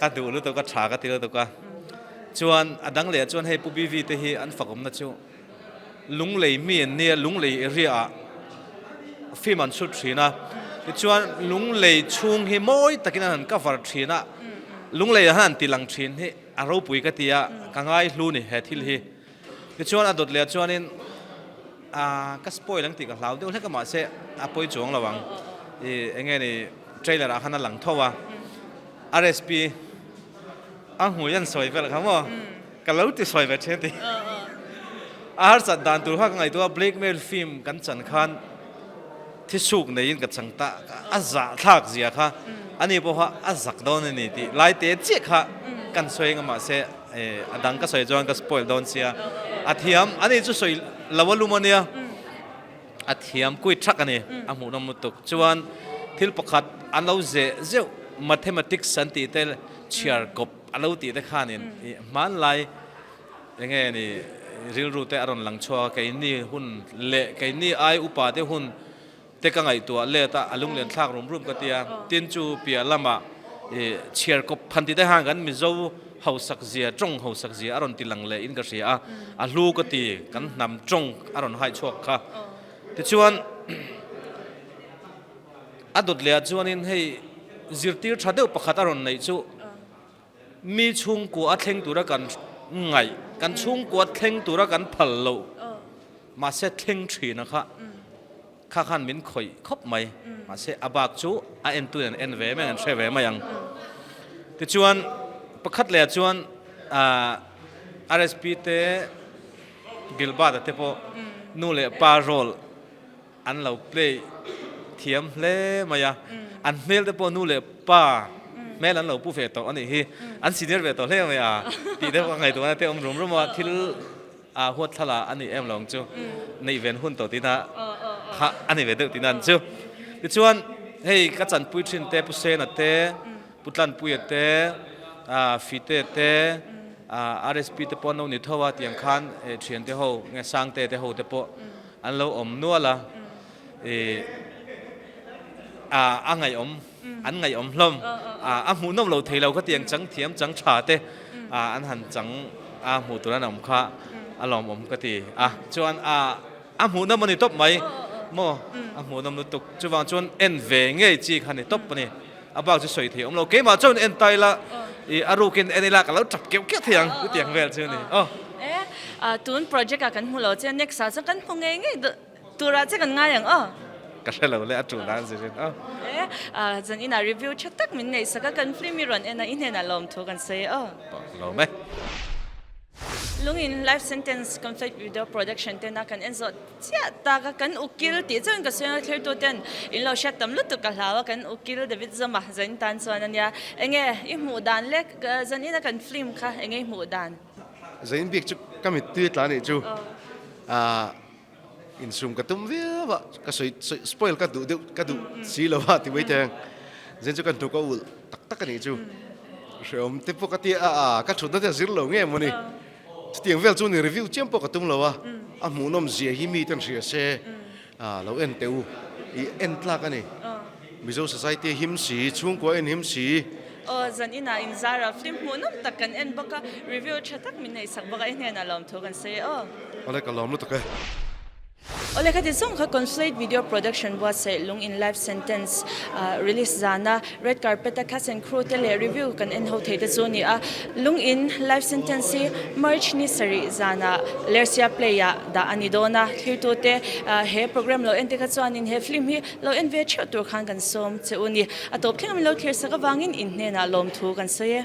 ka duh lutuk a tha ka ti lutuk a chuan a dang leh chuan hei Pu BV te hi an fakawmna chu lunglei mi an nia lunglei area ah film an chhut thin a tichuan lunglei chhung hi mawi takin an han cover thin a lunglei ah hian an ti lang thin hi a ropui ka ti a ka ngai hlu ni he thil hi. Tichuan a dawt leh chuanin ah ka spoil ang tih ka hlau deuh hlek a mahse a pawi chuang lo ang ih eng nge ni trailer ah khan a lang tho a RSP a hmui an sawi vel kha maw ka lo ti sawi ve thin tih a harsat dan tur kha ka ngaihtuah a blackmail film kan chan khan thisuk neiin ka chang ta a zah thlak zia kha ani pawh kha a zak dawn a ni tih lai te chiah kha kan sawi eng a mahse a dang ka sawi chuan ka spoil dawn sia a thiam ani chu sawi lo a lum ania a thiam kui thak ani a hmuh nawm lutuk chuan thil pakhat an lo zeh zeuh mathematics an tih te chhiar kawp a lo tih te khanin hmanlai enge ni rilru te a rawn lang chhuak a keini hun leh keini ai upa te hun te ka ngaihtuah let a, a lunglen thlak rum rum ka ti a, tin chu piah lamah ih chhiar kawp phan ti te khan kan Mizo hausak zia tawng hausak zia a rawn ti lang leh in ka hria a, a hlu ka ti kan hnam tawng a rawn hai chhuak kha. Tichuan a dawt leh ah chuanin hei zirtir tha deuh pakhat a rawn neih chu Mi chhungkua a thleng tura kan ngaih, kan chhungkua thleng tura kan phal loh, mahse thleng thina kha kha khan min khawih khawp mai. Mahse a bak chu a entu in an en ve mai ang, an hre ve mai ang. Tichuan pakhat leh ah chuan RSP te Gilbert a te pawh nu leh pa role An lo play thiam hle mai a, an hmel te pawh nu leh pa hmel an lo pu ve tawh a nih hi, an senior ve tawh hle mai a tih deuh a ngaihtuahna te a awm rum rum a, thil a huat thla la a nih em lo ang chu, neih ven hun tawh tihna kha a ni ve deuh tihna an chu. Tichuan hei ka chanpui thin te Pu Sena te, Pu Tlanpuia te, Fite te, RSP te pawh an lo ni tho a tiang khan thiante ho nge Sangte te ho te pawh An lo awm nual a, ih a ngaihawm, an ngaihawm hlawm, a hmuhnawm lo thei lo khatiang chang thiam chang tha te an han chang a hmuh tur an awm kha a lawmawm ka ti a, chuan a a hmuhnawm a ni tawp mai maw, a hmuhnawm lutuk chuvang chuan en ve ngei chi kha a ni tawp a ni, a bak chu sawi thei awm lo, keimah chuan en ta ila ih a rukin en ila ka lo tap keuh keuh thei ang chutiang vel chu a ni aw. E, tun project ah kan hmu lo che, next ah chuan kan hmu ngei ngei turah che kan ngai ang aw. Ka hre lo le a tul dan zirin aw. E, zan inah review tha tak min neih sak a, kan film i rawn en a, i hnenah lawmthu kan sawi aw. Lawm e. Lungin life sentence conflict video production tena kan en zawh chiah tak a, kan ukil tih chuan ka sawi ang a thlirtu ten in lo hriat tam lutuk ka hlau a, kan ukil David Zoma zanin tan chuan a nia. Enge i hmuh dan le zanina kan film kha enge i hmuh dan? Zain bik chu ka mittui tla nih chu ah insum ka tum viau a, ka sawi spoil ka duh deuh ka duh si lo a ti mai teng. Zain chu kan hnuk a ulh tak tak a nih chu. Hreawm te pawh ka ti a, a ka thutna te a zir lo nge maw ni. Chutiang vel chu ni review chiam pawh ka tum lo a, a hmuhnawm zia hi mi ten hria se lo en teh u, i en tlak a ni. Mizo society a him si, chhungkua en him si. Aw, zan inah inzara film hmuhnawm tak kan en bawk a, review tha tak min neihsak bawk a, i hnenah lawmthu kan sawi e aw. Awle ka lawm lutuk e. Awle khati zawng kha Conflate Video Production buatsaih lung in live sentence release zana red carpet a cast and crew te leh review kan en ho thei te chu a ni a. Lung in live sentence hi March ni sarih zana Lersia Play ah dah a ni dawn a, thirtu te he program lo en te kha chuanin he film hi lo en ve theuh tur khan kan sawm che u ni. A tawp thleng a min lo thlir sak avangin in hnenah lawmthu kan sawi e.